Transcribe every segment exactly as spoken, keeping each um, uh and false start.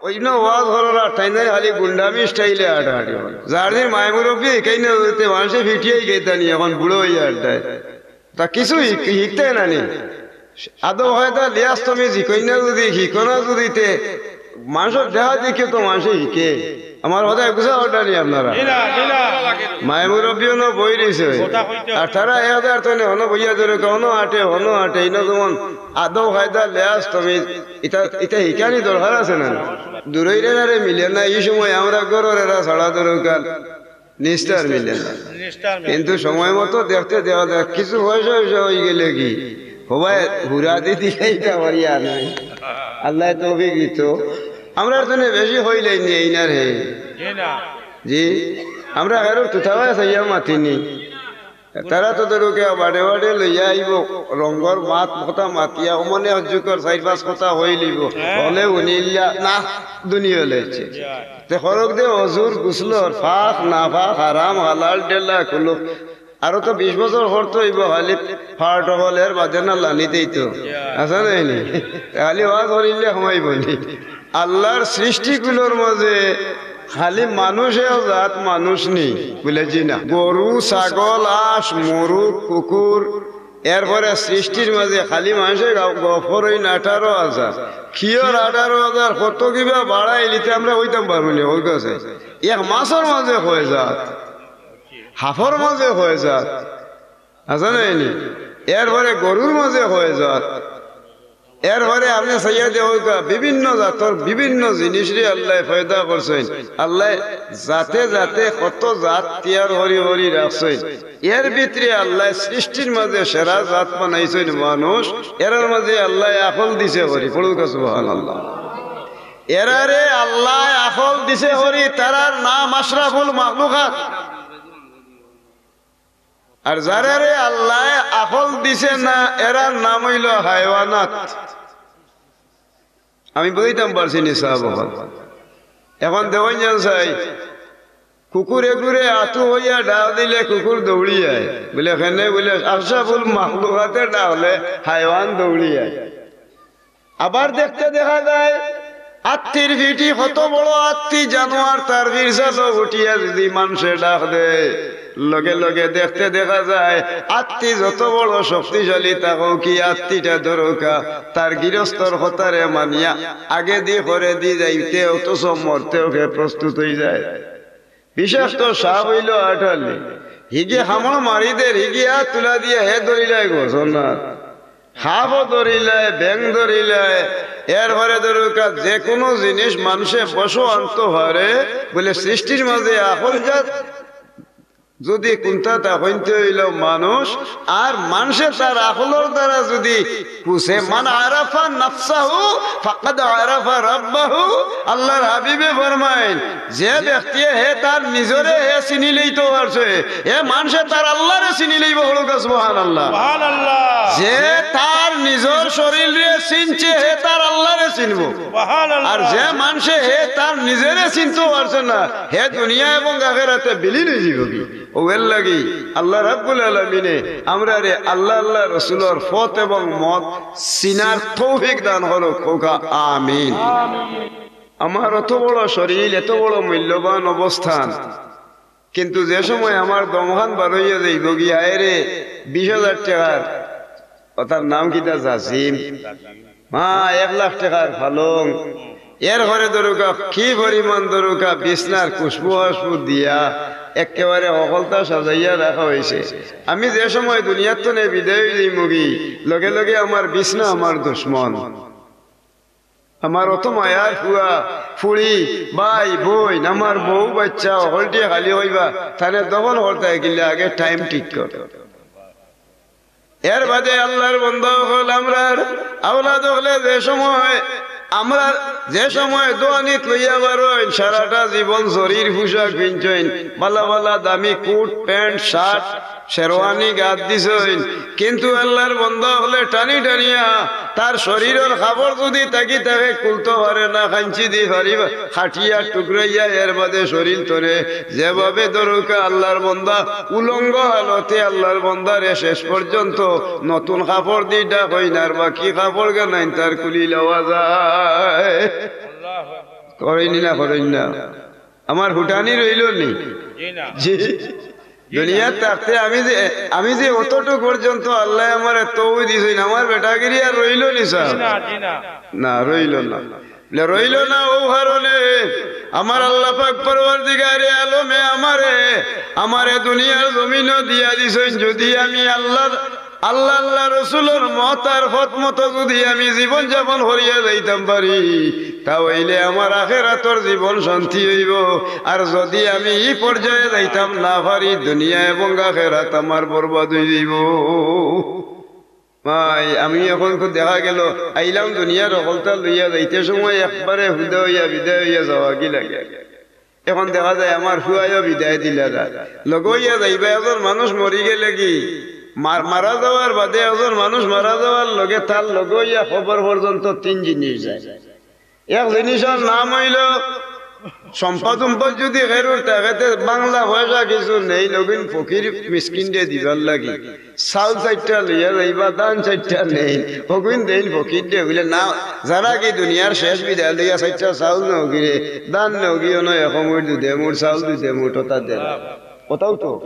অইন্য ওয়াজ কররা তাইন খালি গুন্ডামি স্টাইলে আটাআটি করে। যার দিন মায় মুরব্বি হিকাইন না, অইতে মানষে ফিটিয়াই গেতানি, অখন বুড়া অইয়া আড্ডায়। তা কিছু হিক-, হিকতে না নি? আদব কায়দা লিয়াজ তমিজ হিকইন না যুদি, হিকো না যুদি তে মানষর দেখা দেখিও তো মানষে হিকে। আমার কথা বুঝা অরডানি আপনারা? মায় মুরব্বি অনো বই রইছে। আর তারা এক হাজার তনে হনো বইয়া ধরে, হনো আটে, হনো আটে, ইনো যেমন আদব কায়দা লিয়াজ তমিজ, ইতা, ইতা হিকানি দরকার আছে না? দূরইরে না রে মিলে না, ই সময় আমরা ঘরর এরা ছাড়া দরকার। নিস্তার মিলে না। নিস্তার মিলে না। কিন্তু সময় মতো দেখতে দেখা যায়, কিছু পয়সা পয়সা অইগেলে কি হবায় হুরা দি দিলে ইটা করি আর নাই। আল্লায় তৌফিক দিতো। আমরার তনে বেশি অইলে নি এই না রে। জি না। জি, আমরা কারোর তুতাবায় চাইয়া মাতিনি। তারা তো ধরো কেউ বাড়ে বাড়ে লইয়া আইবো, রঙ্গর মাত কথা মাতিয়া, অমনে অজুকর চাইর পাঁচ কথা অইলিবো। হ্যাঁ। অলে উনিল্লা না, দুনিয়া লইছে। তে খরক দে অজুর গুসলর, ফাক না ফাক, হারাম হালাল ডেলা কুলুক। আরো তো বিশ বছর করতে অইবো খালি ফাট অকল, এর বাদে না লানি দেইতো। আছে না নি? খালি ওয়াজ করিলে কমাইবো নি। আল্লার সৃষ্টিকুলর মাজে খালি মানুষ এক জাত মানুষ নি, বুলে জি না। গরু, ছাগল, আঁশ, মুরুগ, কুকুর, এরপরে সৃষ্টির মাজে খালি মানষে গ-, গফর অইন আঠারো হাজার। কিয়র আঠারো হাজার, কত কিবা বাড়াইলিতে আমরা কইতাম পারমু নি, অউ গেছে। এক মাছর মাজে কয় জাত, হাফর মাজে কয় জাত, আছে না নি? এরপরে গরুর মাজে কয় জাত। এরপরে আপনে চাইয়া দেখউক্কা, বিভিন্ন জাতর বিভিন্ন জিনিসরে আল্লায় পয়দা করছইন। আল্লায় জাতে জাতে কত জাত তৈয়ার করি করি রাখছইন। এর ভিতরে আল্লায় সৃষ্টির মাজে সেরা জাত বানাইছইন মানুষ। এরার মাজে আল্লায় আকল দিছে করি, পড়উক্কা সুবহানাল্লাহ। এরারে আল্লায় আকল দিছে করি, তারার নাম আশরাফুল মাখলুকাত। আর যারারে আল্লায় আকল দিছে না, এরার নাম অইলো হায়ওয়ানাত। আমি বুঝাইতাম পারছি নি সাব অকল? এখন দেখইন যান চাই, কুকুর এগুরে আতু কইয়া ডাক দিলে কুকুর দৌড়ি আয়। বুলে কেনে? বুলে আশরাফুল মাখলুকাতে ডাকলে হায়ওয়ান দৌড়ি আয়। আবার দেখতে দেখা যায়, আত্তির ফিটি কত বড় আত্তি জানোয়ার, তার ফিরসালো উঠিয়া যুদি মানষে ডাক দেয়, লগে লগে দেখতে দেখা যায়, আত্তি যত বড় শক্তিশালী থাকউক, কি আত্তিটা ধরউক্কা, তার গিরস্তর কথারে মানিয়া আগেদি করেদি যাইতে অথচ মরতেও হে প্রস্তুত অইযায়। বিষাক্ত সাপ অইলো আটালি, হিগে কামড় মারি দের, হিগে আত তুলা দিয়া হে ধরিলায় গজনাত। সাপও ধরিলায়, ব্যাং ধরিলায়, এরপরে ধরউক্কা যেকুনু জিনিস মানষে বশো আনতো পারে, বুলে সৃষ্টির মাজে আকল জাত যুদি কুন্তা তা অইতে অইলো মানুষ, আর মানষে তার আকলর দ্বারা যুদি কুছে, মান আরাফা নাফসাহু ফাকাদ আরাফা রাব্বাহু, আল্লার হাবিবে ফরমাইন, যে ব্যক্তিয়ে হে তার নিজরে হে চিনিলাইতো পারছে, হে মানষে তার আল্লারে চিনিলাইবো, পড়উক্কা সুবহানাল্লাহ। সুবহানাল্লাহ। যে তার নিজর শরীলরে চিনছে, হে তার আল্লারে চিনবো। সুবহানাল্লাহ। আর যে মানষে হে তার নিজরে চিনতো পারছে না, হে দুনিয়া এবং আখেরাতে বিলীন অইযিবো গি। অউ এরলাগি আল্লাহ রাব্বুল আলামিনে আমরারে আল্লাহ, আল্লাহ রসুলর পথ এবং মত চিনার তৌফিক দান করউক, কউক্কা আমিন। আমার অত বড় শরীল, এত বড় মূল্যবান অবস্থান, কিন্তু যে সময় আমার দমখান বারইয়া যাইবো গি, আয় রে, বিশ হাজার টেকার, অতার নাম কিতা, জাসিম, মা, এক লাখ টেকার পালং, এরপরে ধরউক্কা কি পরিমাণ ধরউক্কা বিছনার খুশবু-হাশবু দিয়া একেবারে হকলতা সাজাইয়া রাখা অইছে। আমি যে সময় দুনিয়ার তনে বিদায় অইযাইমু গি, লগে লগে আমার বিছনা আমার দুশমন। আমার অত মায়ার ফুয়া, ফুড়ি, ভাই, বইন, আমার বউ, বাইচ্চা, হকলটিয়ে খালি কইবা, তানে দফন করতায় গেলে আগে টাইম ঠিক কর। এরবাদে আল্লার বন্দা অকল, আমরার আওলাদ অকলে যে সময়, আমরার যে সময় দোয়ানিত লইয়া বারইন, সারাটা জীবন জরির পোশাক পিনছইন, বালা বালা দামি কোট, প্যান্ট, শার্ট, শেরওয়ানি গাত দিছইন, কিন্তু আল্লার বন্দা অকলে টানি টানিয়া তার শরীলর কাপড় যুদি থাকি থাকে খুলতো পারে না, কাঞ্চি দি ফাড়িয়া কাটিয়া টুকরাইয়া এরবাদে শরীল তনে যেভাবে ধরউক্কা আল্লার বন্দা উলঙ্গ হালতে আল্লার বন্দারে শেষ পর্যন্ত নতুন কাপড় দি ঢাকইন, আর বাকি কাপড় গানাইন তার খুলি লওয়া যায়। করইন নি না, করইন না? আমার হুটানি রইল নি? জি না। জি। দুনিয়াত থাকতে আমি যে, আমি যে অতটুক পর্যন্ত আল্লায় আমারে তৌফিক দিছইন, আমার বেটাগিরি আর রইল নি, সাব? জি না, জি না। না, রইল না। বলে, রইল না অউ কারণে আমার আল্লাহ পাক পরওয়ারদিগারে আলমে আমারে, আমারে দুনিয়ার জমিনো দিয়া দিছইন। যুদি আমি আল্লাহর, আল্লাহ, আল্লাহ রসুলর মত আর পথ মতো যুদি আমি জীবন যাপন করিয়া যাইতাম পারি, তা অইলে আমার আখেরাতর জীবন শান্তি অইবো। আর যুদি আমি ই পর্যায়ে যাইতাম না পারি, দুনিয়া এবং আখেরাত আমার বরবাদ অইযিবো। ভাই, আমি অখন তো দেখা গেল, আইলাম দুনিয়ার হকলতা লইয়া, যাইতে সময় একবারে হুদা অইয়া বিদায় অইয়া যাওয়াগি লাগে। অখন দেখা যায় আমার পুয়ায়ও বিদায় দিলা না। লগে অইয়া যাইবা, একজন মানুষ মরি গেলেগি, মার-, মারা যাওয়ার বাদে একজন মানুষ মারা যাওয়ার লগে তার লগে অইয়া কবর পর্যন্ত তিন জিনিস যায়। এক জিনিসর নাম অইলো সম্পদ উম্পদ যুদি কেউর থাকে, তে বাংলা পয়সা কিছু নেইন, অগুইন ফকির মিসকিনরে দিবার লাগি। চাউল চাইরটা লইয়া যাইবা, ধান চাইরটা নেইন, অগুইন দেইন ফকিররে। অইলে না, যারাগি দুনিয়ার শেষ বিদায় লইয়া চাইরটা চাউল নেওগিরে, ধান নেওগি, অনো এক মুঠ, দুধে মুঠ, চাউল দুধে মুঠ, অতা দেইন। অতাউ তো।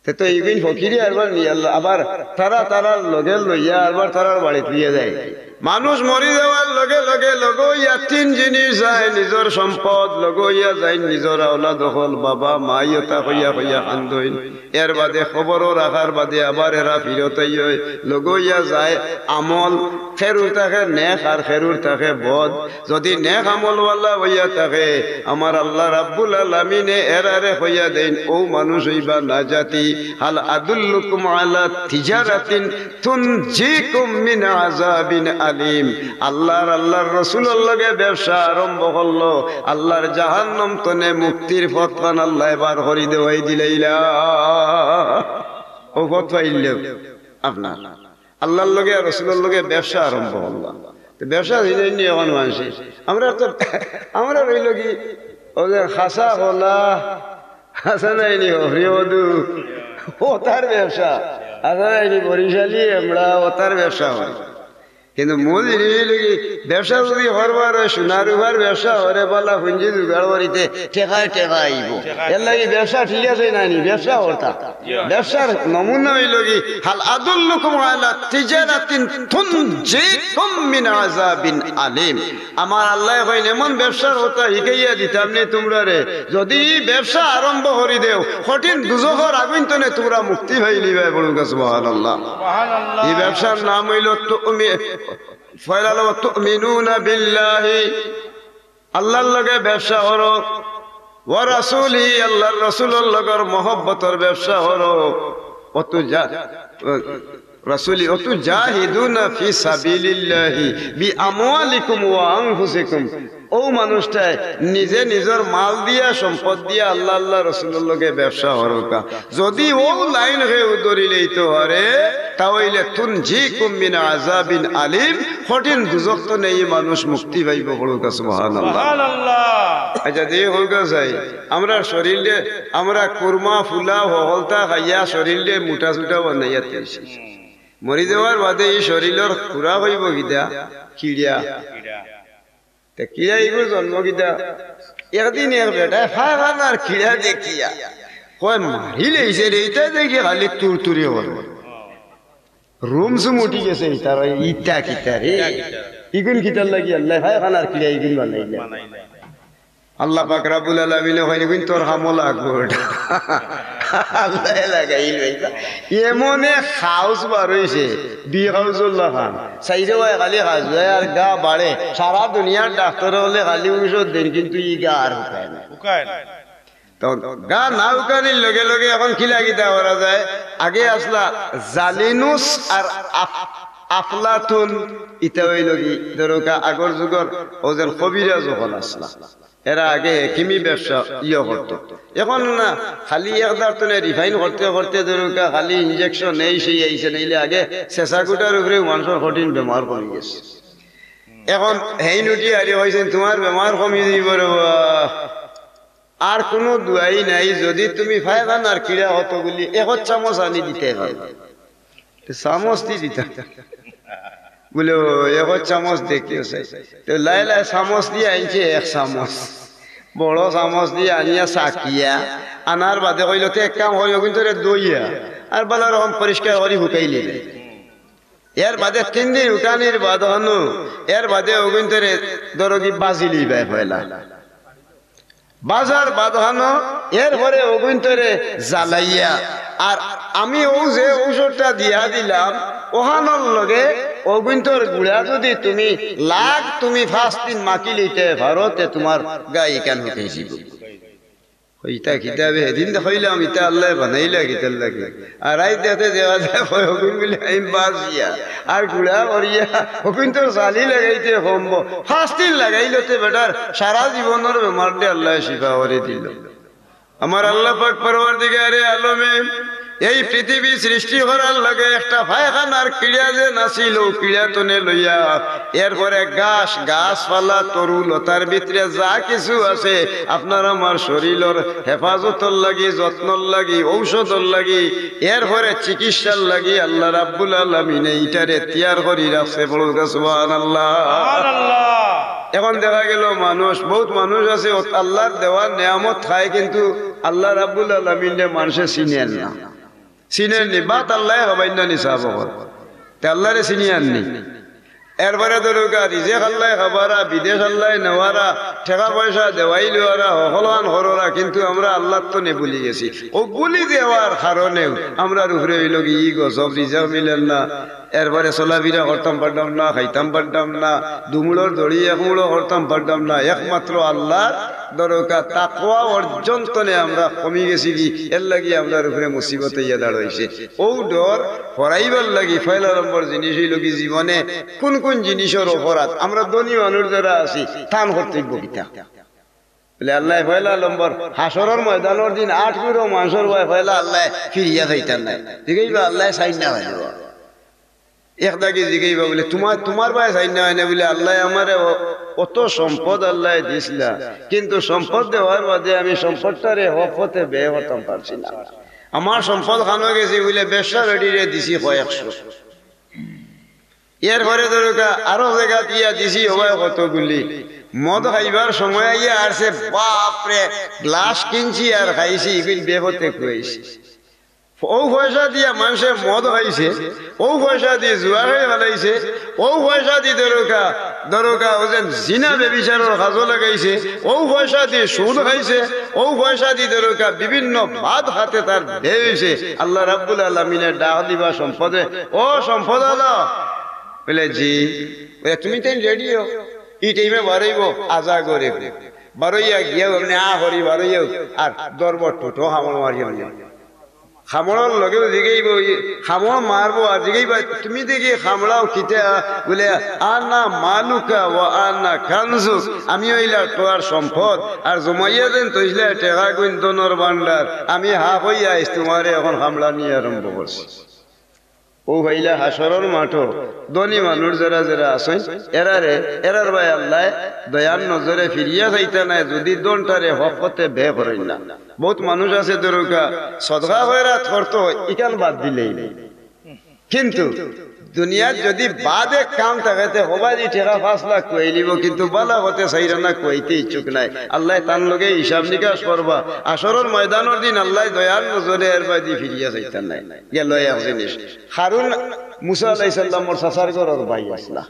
তে তো ইগুইন ফকিরে আরবার নিয়া আইলো, আবার তারা তারার লগে লইয়া আরবার তারার বাড়িত লইয়া যায়। মানুষ মরি যাওয়ার লগে লগে লগে অইয়া তিন জিনিস যায়, নিজর সম্পদ লগে অইয়া যায়, নিজর আওলাদ অকল, বাবা, মা, ইতা কইয়া কইয়া কান্দইন। এর বাদে কবরো রাখার বাদে আবার এরা ফিরত আইয়, লগে অইয়া যায় আমল, কেউর থাকে নেক আর কেউর থাকে বদ। যুদি নেক আমলওয়ালা অইয়া থাকে, আমার আল্লাহ রাব্বুল আলামিনে এরারে কইয়া দেইন, অউ মানুষ অইবা নাজাতি। হাল আদুল্লুকুম আলা তিজারাতিন তুনজিকুম মিন আযাবিন আলিম। আল্লাহর, আল্লাহর রসুলর লগে ব্যবসা আরম্ভ করলো, আল্লাহর জাহান্নাম তনে মুক্তির পথখান আল্লায় বার করি দেওয়াই দিলাইলা। অউ পথ পাইলে আপনার আল্লাহর লগে আর রসুলর লগে ব্যবসা আরম্ভ করলাম। তো ব্যবসা দিলে নি অখন মানষে। আমরা তো, আমরা রইল কি, অউ যে খাসা কলা, খাসা নাইনি, হরিমধু, অতার ব্যবসা। খাসা নাইনি, বরিশালি, আমরা, অতার ব্যবসা অয়। কিন্তু মূল জিনিস অইল কি, ব্যবসা যুদি করবার অয়, সোনা রুপার ব্যবসা করে, বালা পুঞ্জি জোগাড় করিতে টেকায় টেকা আইবো। এরলাগি ব্যবসা ঠিক আছে নানি, ব্যবসা করতা। ব্যবসার নমুনা অইল কি, হাল আদুল্লুকুম আলা তিজারাতিন তুনজিকুম মিন আযাবিন আলিম। আমার আল্লায় কইন, এমন ব্যবসার কথা হিকাইয়া দিতাম নি তুমরারে, যুদি ই ব্যবসা আরম্ভ করি দেও, কঠিন দুজখর আগুইন তনে তুমরা মুক্তি পাইলিবায়। বলুক্কা সুবহানাল্লাহ। সুবহানাল্লাহ। ই ব্যবসার নাম অইল তুমি-, পয়লা অইল তুমিনুনা বিল্লাহি, আল্লাহর লগে ব্যবসা করো, ওয়া রাসূলিহি, আল্লাহর রসুলর লগর মহব্বতর ব্যবসা করো, ওয়া তুজা-, রাসূলি, ওয়া তুজাহিদুনা ফি সাবিলিল্লাহি বি আমওয়ালিকুম ওয়া আনফুসিকুম। অউ মানুষটায় নিজে নিজর মাল দিয়া, সম্পদ দিয়া আল্লাহ, আল্লাহ রসুলর লগে ব্যবসা করউক্কা। যুদি অউ লাইন কেউ ধরিলাইতো পারে, তা অইলে তুনজিকুম মিন আযাবিন আলিম, কঠিন দুজখ তনে ই মানুষ মুক্তি পাইবো। বলুক্কা সুবহানাল্লাহ। সুবহানাল্লাহ। আচ্ছা, দেখি কউক্কা চাই, আমরা শরীলরে, আমরা কুরমা, ফুলা, হকলতা খাইয়া শরীলরে মুটা-সুটা বানাইয়া থইছি। মরি যাওয়ার বাদে ই শরীলর খুরাক অইবো কিতা? কিড়া। তে কিড়া ইগুর জন্ম কিতা? একদিন এক বেটায় পায়খানার কিড়া দেখিয়া কয়, "মারিলাইছে রে, ইতা দেখি খালি তুরতুরি করে।" রুম-সুম উঠি গেছে ইতার, ইতা কিতা রে? ইগুন কিতার লাগি আল্লায় পায়খানার কিড়া ইগুন বানাইলা? আল্লাহ পাক রাব্বুল আলামিনে কইন, "ইগুন তোর কামো লাগবো বেটা।" আল্লায় লাগাইল ভাইবা। এমনে খাউস বার অইছে, বি খাউসুল্লাহ খান। চাইরোবায় খালি খাউস অয় আর গা বাড়ে। সারা দুনিয়ার ডাক্তরে অকলে খালি ঔষধ দেইন, কিন্তু ই গা আর হুকায় না। হুকায় না। তো গা না হুকানির লগে লগে অখন কিলা কিতা করা যায়? আগে আছলা জালিনুস আর আফ-, আফলাতুন, ইতা অইলো কি, ধরউক্কা আগর যুগর অউ যেন কবিরাজ অকল আছলা। এরা আগে হেকিমি ব্যবসা ইয়ে করতো। অখন না, খালি এক দার তনে refine করতে করতে ধরউক্কা খালি injection এই সেই আইছে, নাইলে আগে ছেঁচা কুটার উপরে মানষর কঠিন বেমার কমি গেছে। অখন হেইন উঠি আরি কইছইন, "তুমার বেমার কমি যাইবো রে বা।" আর কুনু দুয়াই নাই, যুদি তুমি পায়খানার কিড়া কতগুলি এক চামচ আনি দিতে পারো। তে চামচ দি দিতা। বুলে, "ও, এক চামচ দেখিও চাই।" তো লাই লাই চামচ দিয়া আনছে এক চামচ, বড় চামচ দিয়া আনিয়া চাকিয়া আনার বাদে কইলো, "তে এক কাম করি, অগুইন্তরে ধইয়া আর বালা রকম পরিষ্কার করি হুকাইলিবে।" এর বাদে তিন দিন উঠানির বাদ হনু, এর বাদে অগুইন্তরে ধরো কি বাজিলিবায় পয়লা। বাজার বাদ হনু, এরপরে অগুইন্তরে জ্বালাইয়া, আর আমি অউ যে ঔষধটা দিয়া দিলাম, অহানর লগে অগুইন্তর গুড়া যুদি তুমি লাগ তুমি পাঁচ দিন মাখিলিতে পারো, তে তুমার গা ইখান হুকাই যিবো। ইতা কিতাবে হেদিন দেখাইলাম, ইতা আল্লায় বানাইলা কিতার লাগি। আর আইজ দেখতে দেওয়া যায়, অগুইন বুলে আমি বাজিয়া আর গুড়া করিয়া অগুইন্তর জালি লাগাইতে কমবো। পাঁচ দিন লাগাইলো তে বেটার সারা জীবনর বেমাররে আল্লায় শিফা করি দিলো। আমার আল্লাহ পাক পরওয়ারদিগারে আলমে এই পৃথিবী সৃষ্টি করার লগে একটা পায়খানার কিড়া যেন আছিল, অউ কিড়া তনে লইয়া এরপরে ঘাস, গাছপালা, তরু, লতার ভিতরে যা কিছু আছে, আপনার আমার শরীলর হেফাজতর লাগি, যত্নর লাগি, ঔষধর লাগি, এরপরে চিকিৎসার লাগি আল্লাহ রাব্বুল আলামিনে ইটারে তৈয়ার করি রাখছে। বলুন সুবহানাল্লাহ। সুবহানাল্লাহ। এখন দেখা গেল মানুষ, বহুত মানুষ আছে অত আল্লাহর দেওয়া নিয়ামত খায়, কিন্তু আল্লাহ রাব্বুল আলামিনরে মানষে চিনের না। চিনের নি, ভাত আল্লায় খাবাইন না নি সাব অকল। তে আল্লাহরে চিনিয়ার নি। এরপরে ধরউক্কা, রিজেক আল্লায় খাবারা, বিদেশ আল্লায় নেওয়ারা, টেকা পয়সা দেওয়াই লওয়ারা, হকলখান কররা, কিন্তু আমরা আল্লাহর তনে ভুলি গেছি। অউ ভুলি যাওয়ার কারণেউ আমরার উপরে অইলো গি ই গজব, রিজেক মিলের না, এরপরে চলাফিরা করতাম পারতাম না, খাইতাম পারতাম না, দুমুড়র দড়ি একমুড়ো করতাম পারতাম না, একমাত্র আল্লাহর ধরউক্কা তাকওয়া অর্জন তনে আমরা কমি গেছি গি, এর লাগি আমরার উপরে মুসিবত আইয়া দাঁড়াইছে। অউ ডর হরাইবার লাগি পয়লা নম্বর জিনিস অইলো গি জীবনে কুন কুন জিনিসর অপরাধ। আমরা ধনী মানুষ যেরা আছি, তান কর্তব্য কিতা? বুলে আল্লায় পয়লা নম্বর হাশরর ময়দানর দিন আট কুড়ো মানষর বায় পয়লা আল্লায় ফিরিয়া চাইতা নায়। জিগাইবা আল্লায় চাইন না অইলো। এক দাগি জিগাইবা বুলে, "তুমার, তুমার বায় চাইন না অয় না?" বুলে, "আল্লায় আমারে অ-, অত সম্পদ আল্লায় দিছলা, কিন্তু সম্পদ দেওয়ার বাদে আমি সম্পদটারে হক পথে ব্যয় করতাম পারছি না। আমার সম্পদ খানো গেছি?" বুলে, "ব্যবসা বেটিরে দিছি কয়েকশো।" এরপরে ধরউক্কা আরো জাগাত ইয়া দিছি, অবায় কতগুলি। মদ খাইবার সময় আইয়া আরছে, বাপরে, গ্লাস কিনছি আর খাইছি, ইগুইন বেপথে খুয়াইছি। অউ পয়সা দিয়া মানষে মদ খাইছে, অউ পয়সা দি জুয়া খেলি ফালাইছে, অউ পয়সা দি ধরউক্কা, ধরউক্কা অউ যেন জিনা ব্যভিচারর কাজো লাগাইছে, অউ পয়সা দি সুদ খাইছে, অউ পয়সা দি ধরউক্কা বিভিন্ন বাদ খাতে তার ব্যয় অইছে। আল্লাহ রাব্বুল আলামিনে ডাক দিবা সম্পদরে, "ও সম্পদ আলা।" বুলে, "জি।" বুলে, "তুমি তাইন রেডি অও, ই টাইমে বারইবো, আজা ঘরে।" বারইয়া গিয়া এমনে আ করি বারইয়া আর ধরবো ঠুটো কামড় মারিয়া। কামড়র লগেউ জিগাইবো, ই কামড় মারবো আর জিগাইবা, "তুমি দেখি কামড়াও কিতা?" বুলে, "আনা মালুকা ওয়া আনা কানজুক, আমি অইলাম তুমার সম্পদ, আর জমাইয়া যেন থইছলায় টেকাগুইন ধনর ভান্ডার, আমি হা কইয়া আইজ তুমারে এখন কামড়ানি আরম্ভ করছি।" অউ পয়লা হাশরর মাঠো ধনী মানুষ যেরা যেরা আছইন, এরারে, এরার বায় আল্লায় দয়ার নজরে ফিরিয়া চাইতা নায়, যুদি ধনটারে হক পথে ব্যয় করইন না। বহুত মানুষ আছে ধরউক্কা সদকা খয়রাত করতো, ইখান বাদ দিলেই নাই। কিন্তু দুনিয়াত যুদি বাদে কাম থাকে, তে হবায়দি টেকা পাঁচ লাখ খুয়াইলিবো, কিন্তু বালা পথে চাইর আনা খুয়াইতে ইচ্ছুক নায়। আল্লায় তান লগে হিসাব নিকাশ করবা। হাশরর ময়দানর দিন আল্লায় দয়ার নজরে এর বায়দি ফিরিয়া চাইতা নায়। গেল এক জিনিস। কারুন মুসা আলাইহিস সালামর চাচার ঘরর ভাই আছলা।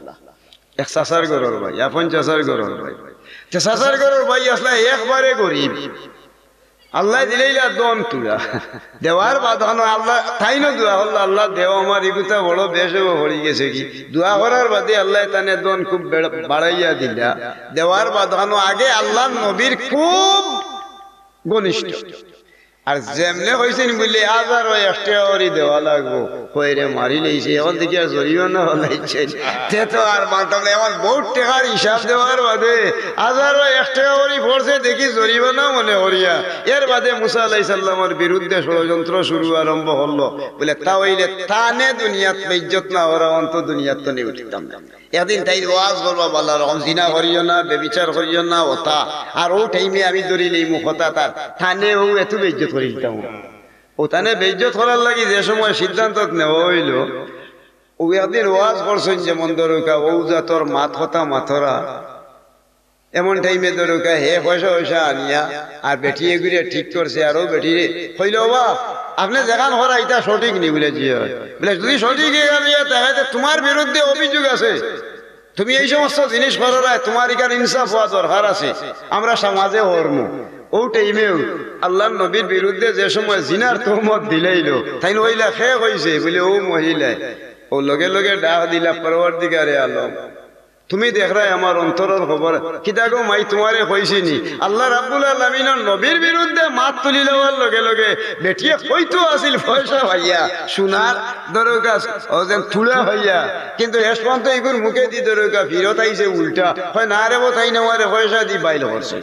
এক চাচার ঘরর ভাই, আপন চাচার ঘরর ভাই। তে চাচার ঘরর ভাই আছলা, একবারে গরিব। আল্লায় দিলাইলা ধন থুড়া। দেওয়ার বাদ খানো আল্লাহ, তাইনও দোয়া করলা, "আল্লাহ দেও আমার ইগুতা বড় বেশ অইবো, পড়ি গেছে গি।" দোয়া করার বাদে আল্লায় তানে ধন খুব বেড়-, বাড়াইয়া দিলা। দেওয়ার বাদ খানো আগে আল্লাহর নবীর খুব ঘনিষ্ঠ। আর যেমনে কইছইন বুলে, "আজারো এক টেকা করি দেওয়া লাগবো," কইরে মারিলাইছে। এখন দেখি আর জরিমানা ফালাইছে। তে তো আর মানতাম না। এখন বহুত টেকার হিসাব দেওয়ার বাদে আজারো এক টেকা করি পড়ছে, দেখি জরিমানা মনে করিয়া। এর বাদে মুসা আলাইহিস সালামর বিরুদ্ধে ষড়যন্ত্র শুরু আরম্ভ করলো। বুলে, "তা অইলে তানে দুনিয়াত বেইজ্জত না করা, অন্ত দুনিয়াত তো নি উঠিতাম না।" একদিন তাইন ওয়াজ করবা, বালা রকম, "জিনা করিও না, ব্যভিচার করিও না", অতা। আর অউ টাইমে আমি ধরিলিমু অতা তার, তানে অউ এত বেইজ্জত করিলিতাম। অউ তানে বেইজ্জত করার লাগি যে সময় সিদ্ধান্ত নেওয়া অইলো, ও একদিন ওয়াজ করছইন যেমন ধরউক্কা, ও জাতর মাত কথা মাতরা। এমন টাইমে ধরউক্কা হে পয়সা পয়সা আনিয়া আর বেটি এগুরে ঠিক করছে, আর ও বেটিরে কইল, "ওবা, আপনে যেখান করা ইটা সঠিক নি?" বলে, "জি অয়।" বলে, "যদি সঠিক অইয়া থাকে, তে তুমার বিরুদ্ধে অভিযোগ আছে, তুমি এই সমস্ত জিনিস কররায়, তুমার ইখান ইনসাফ অওয়া দরকার আছে, আমরা সমাজে হরমু।" ও টাইমেও আল্লার নবীর বিরুদ্ধে যে সময় জিনার তহমত দিলাইল, তাইন কইলা, "কে কইছে?" বলে, "ও মহিলায়।" ও লগে লগে ডাক দিলা, "পরওয়ারদিগারে আলম, তুমি দেখরায় আমার অন্তরর খবর, কিতা গো মাই তুমারে কইছি নি?" আল্লা রাব্বুল আলামিনর নবীর বিরুদ্ধে মাত তুলি লওয়ার লগে লগে বেটিয়ে কইতো আছিল পয়সা পাইয়া, সোনার ধরউক্কা, ও যেন তুলা পাইয়া, কিন্তু শেষ পর্যন্ত ইগুর মুখেদি ধরউক্কা ফিরত আইছে উল্টা। কয়, "না রে বা, তাইন আমারে পয়সা দি বাইল করছে।"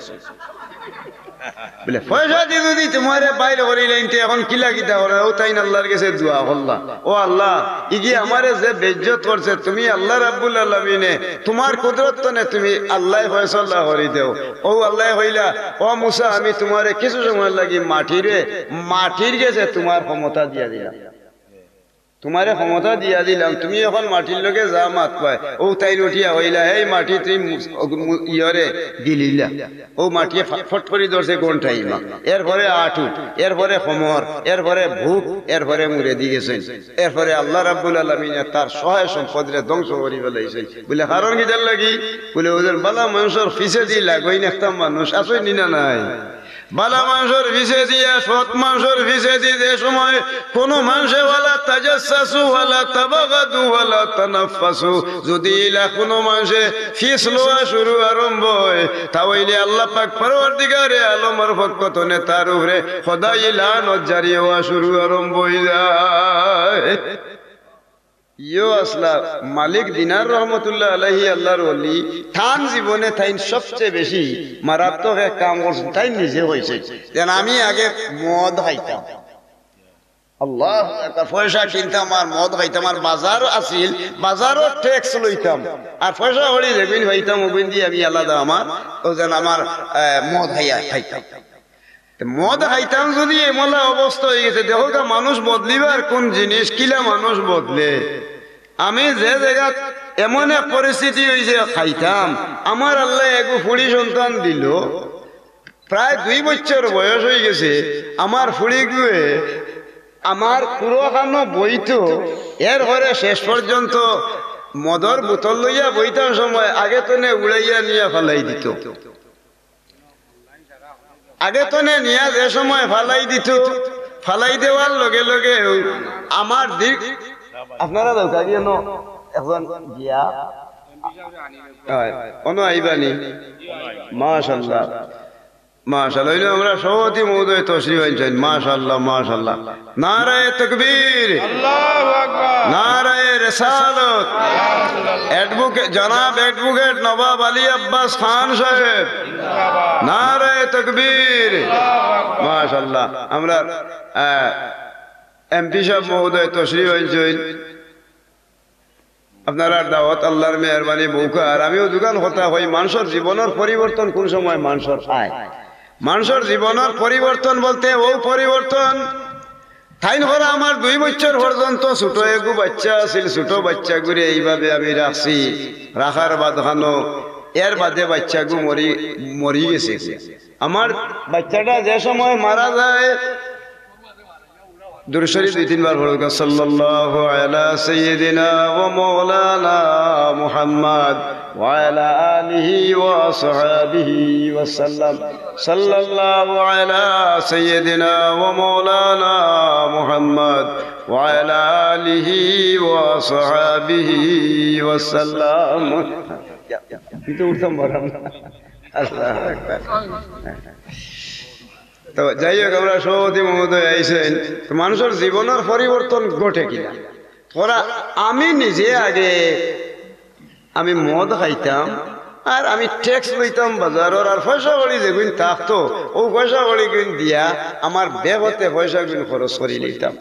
বলে, "পয়সা দি যদি তুমারে বাইল করিলাইন, তে এখন কিলা কিতা করো?" ও তাইন আল্লার গেছে দোয়া করলা, "ও আল্লা, ইগিয়ে আমারে যে বেইজ্জত করছে, তুমি আল্লা রাব্বুল আলামিনে তুমার কুদরত তনে তুমি আল্লায় ফয়সালা করি দেও।" ও আল্লায় কইলা, "ও মুসা, আমি তুমারে কিছু সময়র লাগি মাটিরে, মাটির গেছে তুমার ক্ষমতা দিয়া দিলাম।" তুমারে ক্ষমতা দিয়া দিলাম, তুমি এখন মাটির লগে যা মাতবায়। ও তাইন উঠিয়া কইলা, "এই মাটি, তুই মু-, মু-, ইয়রে গিলিলা।" ও মাটিয়ে ফ-, ফট করি ধরছে গন্ঠাইমা, এরপরে আটু, এরপরে কমর, এরপরে বুক, এরপরে মুরেদি গেছইন। এরপরে আল্লা রাব্বুল আলামিনে তার সহায় সম্পদরে ধ্বংস করি ফালাইছইন। বলে, "কারণ কিতার লাগি?" বলে, "ওজন বালা মানষর পিছেদি লাগইন একটা মানুষ, আছইন নি না নাই?" বালা মানষর পিছেদি আর সৎ মানষর পিছেদি যে সময় কুনু মানষে ওয়ালা তাজাসসাসু ওয়ালা তাবাগাদু ওয়ালা তানাফফাসু, যদি ইলা কুনু মানষে পিছ লওয়া শুরু আরম্ভ অয়, তা অইলে আল্লা পাক পরওয়ারদিগারে আলমর পক্ষ তনে তার উপরে খোদাই লানত জারি অওয়া শুরু আরম্ভ অইযায়। ইয়ো আছলা মালিক দিনার রহমতুল্লাহ আলাইহি, আল্লার ওলি, তান জীবনে তাইন সবচে বেশি মারাত্মক এক কাম করছইন, তাইন নিজে কইছইন যেন, "আমি আগে মদ খাইতাম, আল্লাহু আকবার, পয়সা কিনতাম আর মদ খাইতাম, আর বাজার আছিল, বাজারো ট্যাক্স লইতাম, আর পয়সা কড়ি যেগুইন পাইতাম, ওগুইন দি আমি আলাদা আমার, ও যেন আমার, আহ, মদ খাইয়া খাইতাম।" তে মদ খাইতাম যদি এমলা অবস্থা অইগেছে, দেখউক্কা মানুষ বদলিবার কুন জিনিস, কিলা মানুষ বদলে। আমি যে জাগাত এমন এক পরিস্থিতি অইছে, খাইতাম, আমার আল্লায় এগু ফুড়ি সন্তান দিল, প্রায় দুই বছর বয়স অইগেছে, আমার ফুড়িগুয়ে আমার কুরোখানো বইতো, এরপরে শেষ পর্যন্ত মদর বোতল লইয়া বইতার সময় আগে তনে উড়াইয়া নিয়া ফালাই দিত। আগে তনে নিয়া যে সময় ফালাই দিত, ফালাই দেওয়ার লগে লগে আমার দিক, আপনারা যাও, কাজী এনো একজন গিয়া, অয়, অনো আইবানি। মাশাআল্লাহ, মাশাআল্লাহ। অইলে আমরার সভাপতি মহোদয় তশরিফ আনছইন, মাশাআল্লাহ, মাশাআল্লাহ। নারায়ে তাকবীর, আল্লাহু আকবার। নারায়ে রিসালত, অ্যাডভোকেট, জনাব অ্যাডভোকেট নবাব আলী আব্বাস খান সাহেব, নারায়ে তাকবীর, মাশাআল্লাহ। আমরার, আহ, এমপি সাহেব মহোদয় তশরিফ আনছইন, আপনারার দাওয়াত আল্লার মেহেরবানি বউকা। আর আমিও দুখান কথা কই, মানষর জীবনর পরিবর্তন কুন সময় মানষর আয়? মানষর জীবনর পরিবর্তন বলতে অউ পরিবর্তন, তাইন করা আমার দুই বছর পর্যন্ত ছোট এগু বাইচ্চা আছিল, ছোট বাইচ্চাগুরে এইভাবে আমি রাখছি, রাখার বাদখানো, এর বাদে বাইচ্চাগু মরি, মরি গেছে। আমার বাইচ্চাটা যে সময় মারা যায়, দুরূদ শরীফ দুই তিনবার পড়ুক্কা, সাল্লাল্লাহু আলা সাইয়্যিদিনা ওয়া মাওলানা মুহাম্মদ ওয়া আলা আলিহি ওয়া আসহাবিহি ওয়া সাল্লাম। সাল্লাল্লাহু আলা সাইয়্যিদিনা ওয়া মাওলানা মুহাম্মদ ওয়া আলা আলিহি ওয়া আসহাবিহি ওয়া সাল্লাম। আমি তো উঠতাম পারলাম না। আল্লাহু আকবার। তো যাই হোক, আমরার সভাপতি মহোদয় আইছইন, তো মানষর জীবনর পরিবর্তন ঘটে কিনা? ওরা, আমি নিজে আগে আমি মদ খাইতাম, আর আমি ট্যাক্স লইতাম বাজারর, আর পয়সা কড়ি যেগুইন থাকতো, অউ পয়সা কড়িগুইন দিয়া আমার বেগতে পয়সাগুইন খরচ করি লইতাম।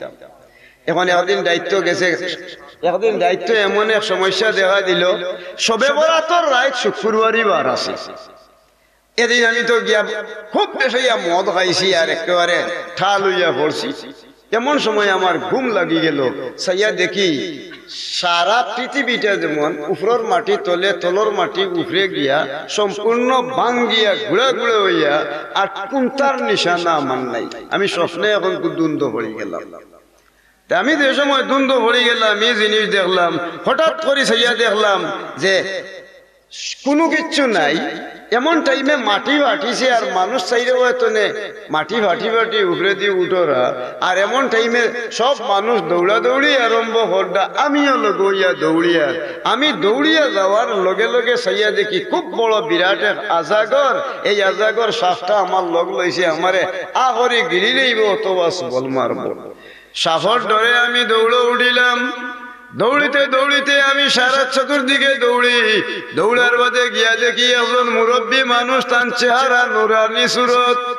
এখন একদিন দায়িত্ব গেছে, একদিন দায়িত্ব এমন এক সমস্যা দেখা দিল, শবে বরাতর রাইত শুক্রবারি বার আছে। এদিন আমি তো গিয়া খুব বেশি মদ খাইছি আর একেবারে ঠাল অইয়া পড়ছি। এমন সময় আমার ঘুম লাগি গেল, চাইয়া দেখি সারা পৃথিবীটা যেমন উপরর মাটি তলে, তলর মাটি উপরে গিয়া সম্পূর্ণ ভাঙ্গিয়া গুড়া গুড়া অইয়া আর কুন্তার নিশানা আমার নাই। আমি স্বপ্নে এখন খুব ধুন্ধ পড়ি গেলাম। তে আমি যে সময় ধুন্ধ পড়ি গেলাম, ই জিনিস দেখলাম, হঠাৎ করি চাইয়া দেখলাম যে কুনু কিচ্ছু নাই। এমন টাইমে মাটি ফাটিছে আর মানুষ চাইরে অইতো নে মাটি ফাটি ফাটি উপরেদি উঠরা। আর এমন টাইমে সব মানুষ দৌড়াদৌড়ি আরম্ভ কররা, আমিও লগে অইয়া দৌড়িয়ার। আমি দৌড়িয়া যাওয়ার লগে লগে চাইয়া দেখি খুব বড় বিরাট এক আজাগর। এই আজাগর সাপটা আমার লগ লইছে, আমারে আ করি গিলি লইবো অথবা সবল মারবো। সাপর ডরে আমি দৌড়ো উঠিলাম। দৌড়িতে দৌড়িতে আমি সারা চতুর্দিকে দৌড়ি। দৌড়ার বাদে গিয়া দেখি একজন মুরব্বী মানুষ, তান চেহারা নুরানি সুরত।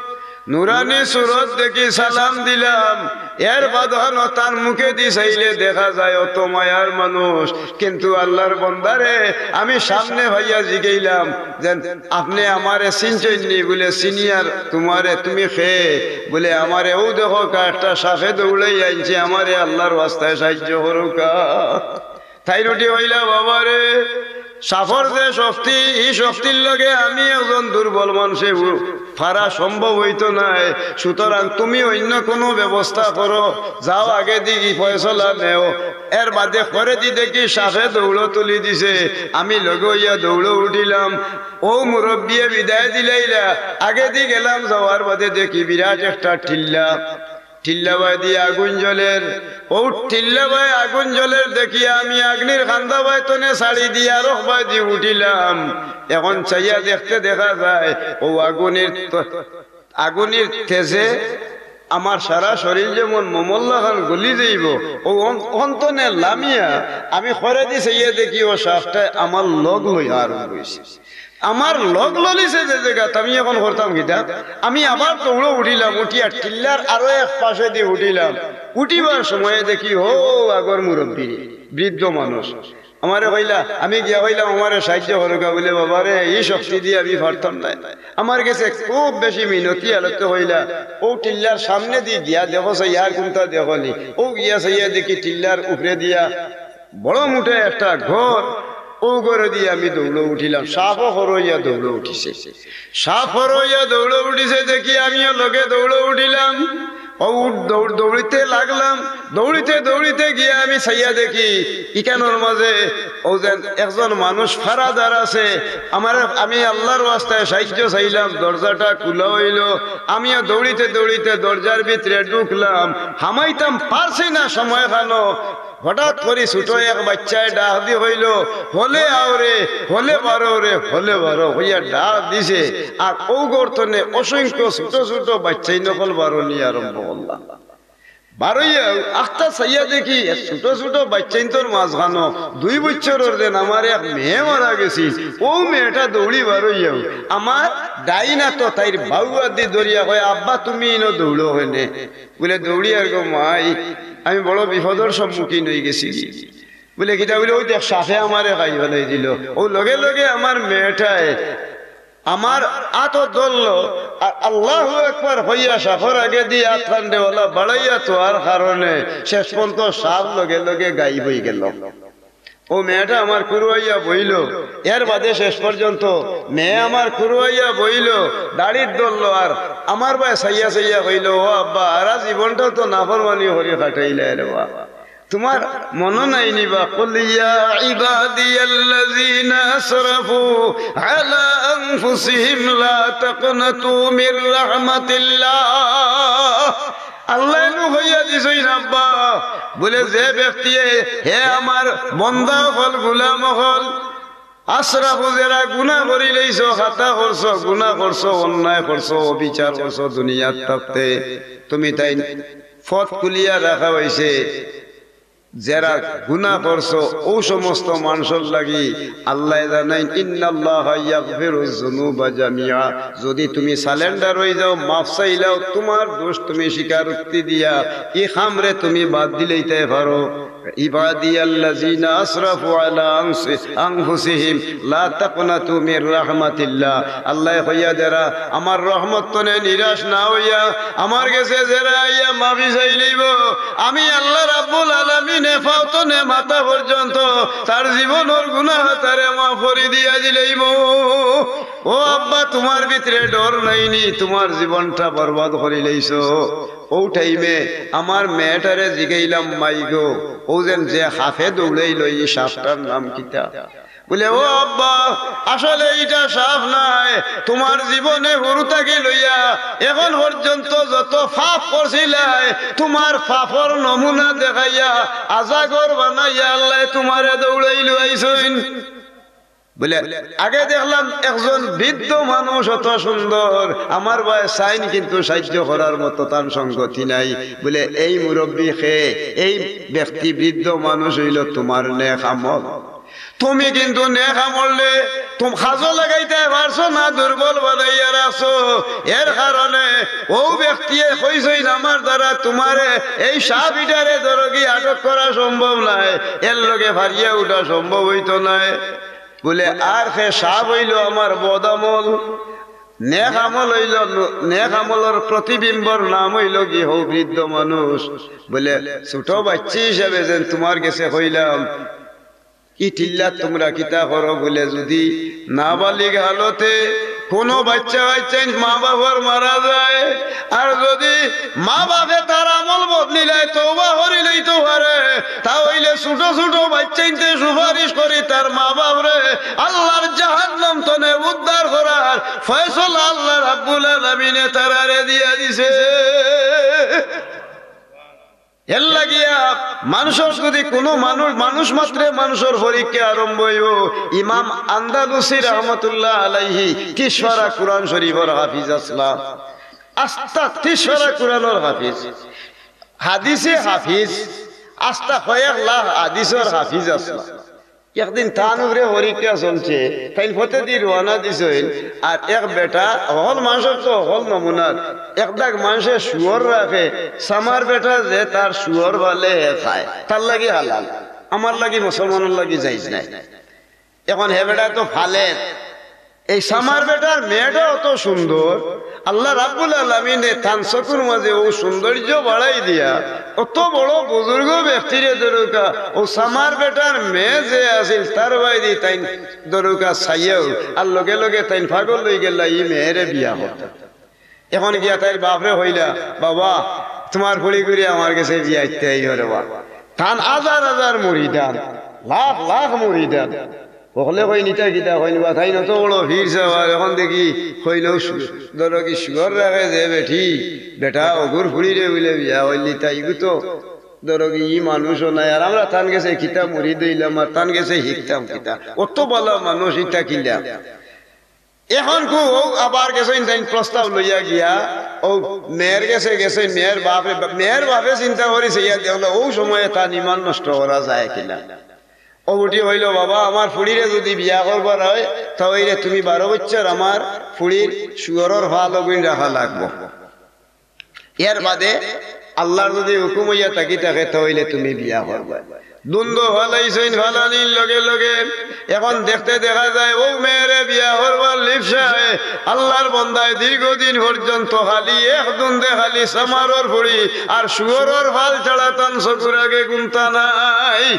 নুরানি সুরত দেখি সালাম দিলাম। এর বাদে অনো তান মুখেদি চাইলে দেখা যায় অত মায়ার মানুষ। কিন্তু আল্লার বন্দারে আমি সামনে পাইয়া জিগাইলাম, যেন আপনে আমারে চিনছইন নি? বুলে, "চিনিয়ার তুমারে, তুমি কে?" বুলে, "আমারে অউ দেখউক্কা, একটা সাপে দৌড়াই আনছে, আমারে আল্লার ওয়াস্তায় সাহায্য করউক্কা।" তাইন উঠি কইলা, "বাবারে, সাপর যে শক্তি, ই শক্তির লগে আমি একজন দুর্বল মানষে উ-, পারা সম্ভব অইতো নায়। সুতরাং তুমি অইন্য কুনু ব্যবস্থা করো, যাও আগেদি ই ফয়সলা নেও।" এর বাদে করেদি দেখি সাপে দৌড়ো তুলি দিছে, আমি লগে অইয়া দৌড়ো উঠিলাম। অউ মুরব্বিয়ে বিদায় দিলাইলা, আগেদি গেলাম, যাওয়ার বাদে দেখি বিরাট একটা টিল্লা, টিল্লা বায়দি আগুন জ্বলের। অউ টিল্লা বায় আগুন জ্বলের দেখিয়া আমি আগ্নির কান্দা বায় তনে ছাড়ি দিয়া আরক বায়দি উঠিলাম। এখন চাইয়া দেখতে দেখা যায় অউ আগুনের ত-, আগুনের তেজে আমার সারা শরীর যেমন মোমর লাখান গলি যাইবো, অউ অন-, অন তনে লামিয়া আমি করেদি চাইয়া দেখি অউ সাপটায় আমার লগ লইয়া আরম্ভ অইছে। আমার লগ ললিছে যে জাগাত, আমি এখন করতাম কিতা? আমি আবার দৌড়ো উঠিলাম, উঠিয়া টিল্লার আরো এক পাশেদি উঠিলাম। উঠিবার সময়ে দেখি অউ আগর মুরব্বী, বৃদ্ধ মানুষ, আমারে কইলা, আমি গিয়া কইলাম, "আমারে সাহায্য করউক্কা।" বুলে, "বাবারে, ই শক্তিদি আমি পারতাম নায়, আমার গেছে খুব বেশি মিনতি।" আলতে কইলা, "অউ টিল্লার সামনেদি গিয়া দেখো চাই, আর কুনটা দেখো নি।" অউ গিয়া চাইয়া দেখি টিল্লার উপরেদিয়া বড় মুটা একটা ঘর, অউ ঘরেদি আমি দৌড়ো উঠিলাম। সাপও হরইয়া দৌড়ো উঠিছে। সাপ হরইয়া দৌড়ো উঠিছে দেখি আমিও লগে দৌড়ো উঠিলাম। অউ দৌড়-, দৌড়িতে লাগলাম। দৌড়িতে দৌড়িতে গিয়া আমি চাইয়া দেখি ইখানর মাঝে অউ যেন একজন মানুষ ফারাদার আছে। আমারে, আমি আল্লার ওয়াস্তায় সাহায্য চাইলাম, দরজাটা খুলা অইলো। আমিও দৌড়িতে দৌড়িতে দরজার ভিতরে ঢুকলাম। হামাইতাম পারছি না সময়খানো। হঠাৎ করি ছোট এক বাইচ্চায় ডাক দি কইলো, "হলে আও রে, হলে বারো রে, হলে বারো," কইয়া ডাক দিছে। আর অউ ঘর তনে অসংখ্য ছোট ছোট বাইচ্চাইন অকল বারনি আরম্ভ করলা। বারইয়া আখতা চাইয়া দেখি, ছোট ছোট বাইচ্চাইন্তর মাঝখানো দুই বছরর যেন আমার এক মেয়ে মারা গেছিল। অউ মেয়েটা দৌড়ি বারইয়া আমার ডাইন আতো তাইর বাউ আতদি ধরিয়া কয়, "আব্বা, তুমি ইনো দৌড়ো কেনে?" বুলে, "দৌড়িয়ার গো মাই, আমি বড় বিপদর সম্মুখীন অইগেছি।" বুলে, "কিতা?" বুলে, "অউ দেখ, সাপে আমারে খাই ফালাই দিলো।" অউ লগে লগে আমার মেয়েটায় আমার আতো ধরলো, আর আল্লাহু আকবার কইয়া সাপর আগেদি আতখান দেওয়ালা বাড়াইয়া থওয়ার কারণে শেষ পর্যন্ত সাপ লগে লগে গায়েব অইগেলো। অউ মেয়েটা আমার কুরুয়াইয়া বইলো, এর বাদে শেষ পর্যন্ত মেয়ে আমার কুরুয়াইয়া বইলো, দাড়িত ধরলো, আর আমার বায় চাইয়া চাইয়া কইলো, "ও আব্বা, হারা জীবনটা তো নাফরমানি করি কাটাইলায় রে বা, তুমার মনো নাই নি বা?" قل يا عبادي الذين أسرفوا على أنفسهم لا تقنطوا من رحمة الله। আল্লায় নু কইয়া দিছইন আব্বা, বুলে, "যে ব্যক্তিয়ে, হে আমার বন্দা অকল, গুলাম অকল, আসরাফু, যেরা গুনা করিলাইছো, খাতা করছো, গুনা করছো, অন্যায় করছো, অবিচার করছো দুনিয়াত থাকতে, তুমি তাইন পথ খুলিয়া রাখা অইছে।" যেরা গুনা করছো, অউ সমস্ত মানষর লাগি আল্লায় জানাইন, "ইন্নাল্লাহা ইয়াগফিরুজ যুনুবা জামিআ।" যুদি তুমি surrender অইযাও, মাফ চাইলাও, তুমার দোষ তুমি স্বীকারোক্তি দিয়া ই কামরে তুমি বাদ দিলাইতায় পারো। ইবাদিয়াল্লাযিনা আসরাফু আলা আনসি-, আনফুসিহিম লা তাকনাতু মির রাহমাতিল্লাহ। আল্লায় কইয়া দেরা, আমার রহমত তনে নিরাশ না অইয়া আমার গেছে যেরা আইয়া মাফি চাইলাইবো, আমি আল্লাহ রাব্বুল আলামিনে পাও তনে মাথা পর্যন্ত তার জীবনর গুনাহ তারে মাফ করি দিয়া দিলাইমু। ও আব্বা, তুমার ভিতরে ডর নাইনি, তুমার জীবনটা বরবাদ করিলাইছো। অউ টাইমে আমার মেয়েটারে জিগাইলাম, "মাই গো, অউ যেন যে সাফে দৌড়াইলো, ই সাফটার নাম কিতা?" বুলে, "ও আব্বা, আসলে ইটা সাফ নায়, তুমার জীবনে হুরু থাকি লইয়া এখন পর্যন্ত যত পাপ করছিলায়, তুমার পাপর নমুনা দেখাইয়া আজাগর বানাইয়া আল্লায় তুমারে দৌড়াইলো আইছইন।" বুলে, "আগে দেখলাম একজন বৃদ্ধ মানুষ অত সুন্দর, আমার বায় চাইন কিন্তু সাহায্য করার মতো তান সঙ্গতি নাই।" বুলে, "এই মুরব্বি কে?" "এই ব্যক্তি, বৃদ্ধ মানুষ অইলো তুমার নেক আমল। তুমি কিন্তু নেক আমলরে তুমি কাজো লাগাইতায় পারছো না, দুর্বল বানাইয়া রাখছো। এর কারণে অউ ব্যক্তিয়ে কইছইন, আমার দ্বারা তুমারে এই সাফ ইটারে ধরোগি আটক করা সম্ভব নায়, এর লগে ফারিয়া উঠা সম্ভব অইতো নায়।" বুলে, "আর হে সাফ অইলো আমার বদ আমল, নেক আমল অইলো, নেক আমলর প্রতিবিম্বর নাম অইলো গি হউ বৃদ্ধ মানুষ।" বুলে, "ছোট বাইচ্চি হিসাবে যেন তুমার গেছে কইলাম, ই টিল্লাত তুমরা কিতা করো?" বুলে, "যুদি নাবালিগ হালতে কুনু বাইচ্চা বাইচ্চাইন মা বাফর মারা যায়, আর যুদি মা বাফে তার আমল বদলিলায়, তওবা করিলাইতো পারে, তা অইলে ছোট ছোট বাইচ্চাইন্তে সুপারিশ করি তার মা বাফরে আল্লার জাহান্নাম তনে উদ্ধার করার ফয়সলা আল্লাহ রাব্বুল আলামিনে তারারে দিয়া দিছে।" এর লাগিয়া মানুষর যুদি কুনু মানুষ, মানুষ মাত্রে মানুষর পরীক্ষা আরম্ভ অইবো। ইমাম আন্দালুসি রহমতুল্লাহ আলাইহি তিরিশ পারা কুরআন শরীফর হাফিজ আছলা, আস্তা তিরিশ পারা কুরআনর হাফিজ, হাদিসে হাফিজ, আস্তা কয়েক লাখ হাদিসর হাফিজ আছলা। একদিন তান উপরে পরীক্ষা চলছে, তাইন পথেদি রওয়ানা দিছইন, আর এক বেটা, হকল মানষর তো হকল নমুনার, এক দাগ মানষে শুয়র রাখে, চামার বেটা যে তার শুয়র ফালে হে খায়, তার লাগি হালাল, আমার লাগি মুসলমানর লাগি জায়েজ নায়। এখন হে বেটা তো ফালের, এই চামার বেটার মেয়েটা অত সুন্দর, আল্লাহ রাব্বুল আলামিনে তান চকুর মাঝে অউ সৌন্দর্য বাড়াই দিয়া অত বড় বুজুর্গ ব্যক্তিরে ধরুকা, অউ চামার বেটার মেয়ে যে আছিল তার বায়দি তাইন ধরুকা চাইয়াউ, আর লগে লগে তাইন পাগল অইগেলা ই মেয়েরে বিয়া করতা। এখন গিয়া তাইর বাফরে কইলা, "বাবা, তুমার ফুড়িগুরে আমার গেছে বিয়া দিতে অইবো রে বা।" তান হাজার হাজার মুরিদান, লাখ লাখ মুরিদান। হকলে কইন, "ইতা কিতা কইন বা, তাইন অত বড় পীর সাব, আর এখন দেখি কইন অউ শু-, ধরো কি শুয়র রাখে যে বেটি, বেটা অগুর ফুড়িরে বুলে বিয়া করলি, তা ইগু তো ধরো কি ই মানুষও নায়, আর আমরা তান গেছে কিতা মুরিদ অইলাম, আর তান গেছে হিকতাম কিতা, অত ভালা মানুষ ইতা কিলা।" এখন কু অউ আবার গেছইন তাইন প্রস্তাব লইয়া গিয়া, অউ মেয়ের গেছে গেছইন, মেয়ের বাফে, মেয়ের বাফে চিন্তা করি চাইয়া দেখলো, অউ সময়ে তান ইমান নষ্ট করা যায় কিনা। অউ উঠি কইলো, "বাবা, আমার ফুড়িরে যুদি বিয়া করবার অয়, তা অইলে তুমি বারো বছর আমার ফুড়ির শুয়রর ফাল অগুইন রাখা লাগবো।" এর বাদে আল্লার যুদি হুকুম অইয়া থাকি থাকে, তা অইলে তুমি বিয়া করবায়। ধুন্দু ফালাইছইন, ফালানির লগে লগে এখন দেখতে দেখা যায় অউ মেয়েরে বিয়া করবার লিপ্সায় আল্লার বন্দায় দীর্ঘদিন পর্যন্ত খালি এক ধুন্দে খালি চামারর ফুড়ি আর শুয়রর ফাল ছাড়া তান চকুর আগে গুনতা নাই।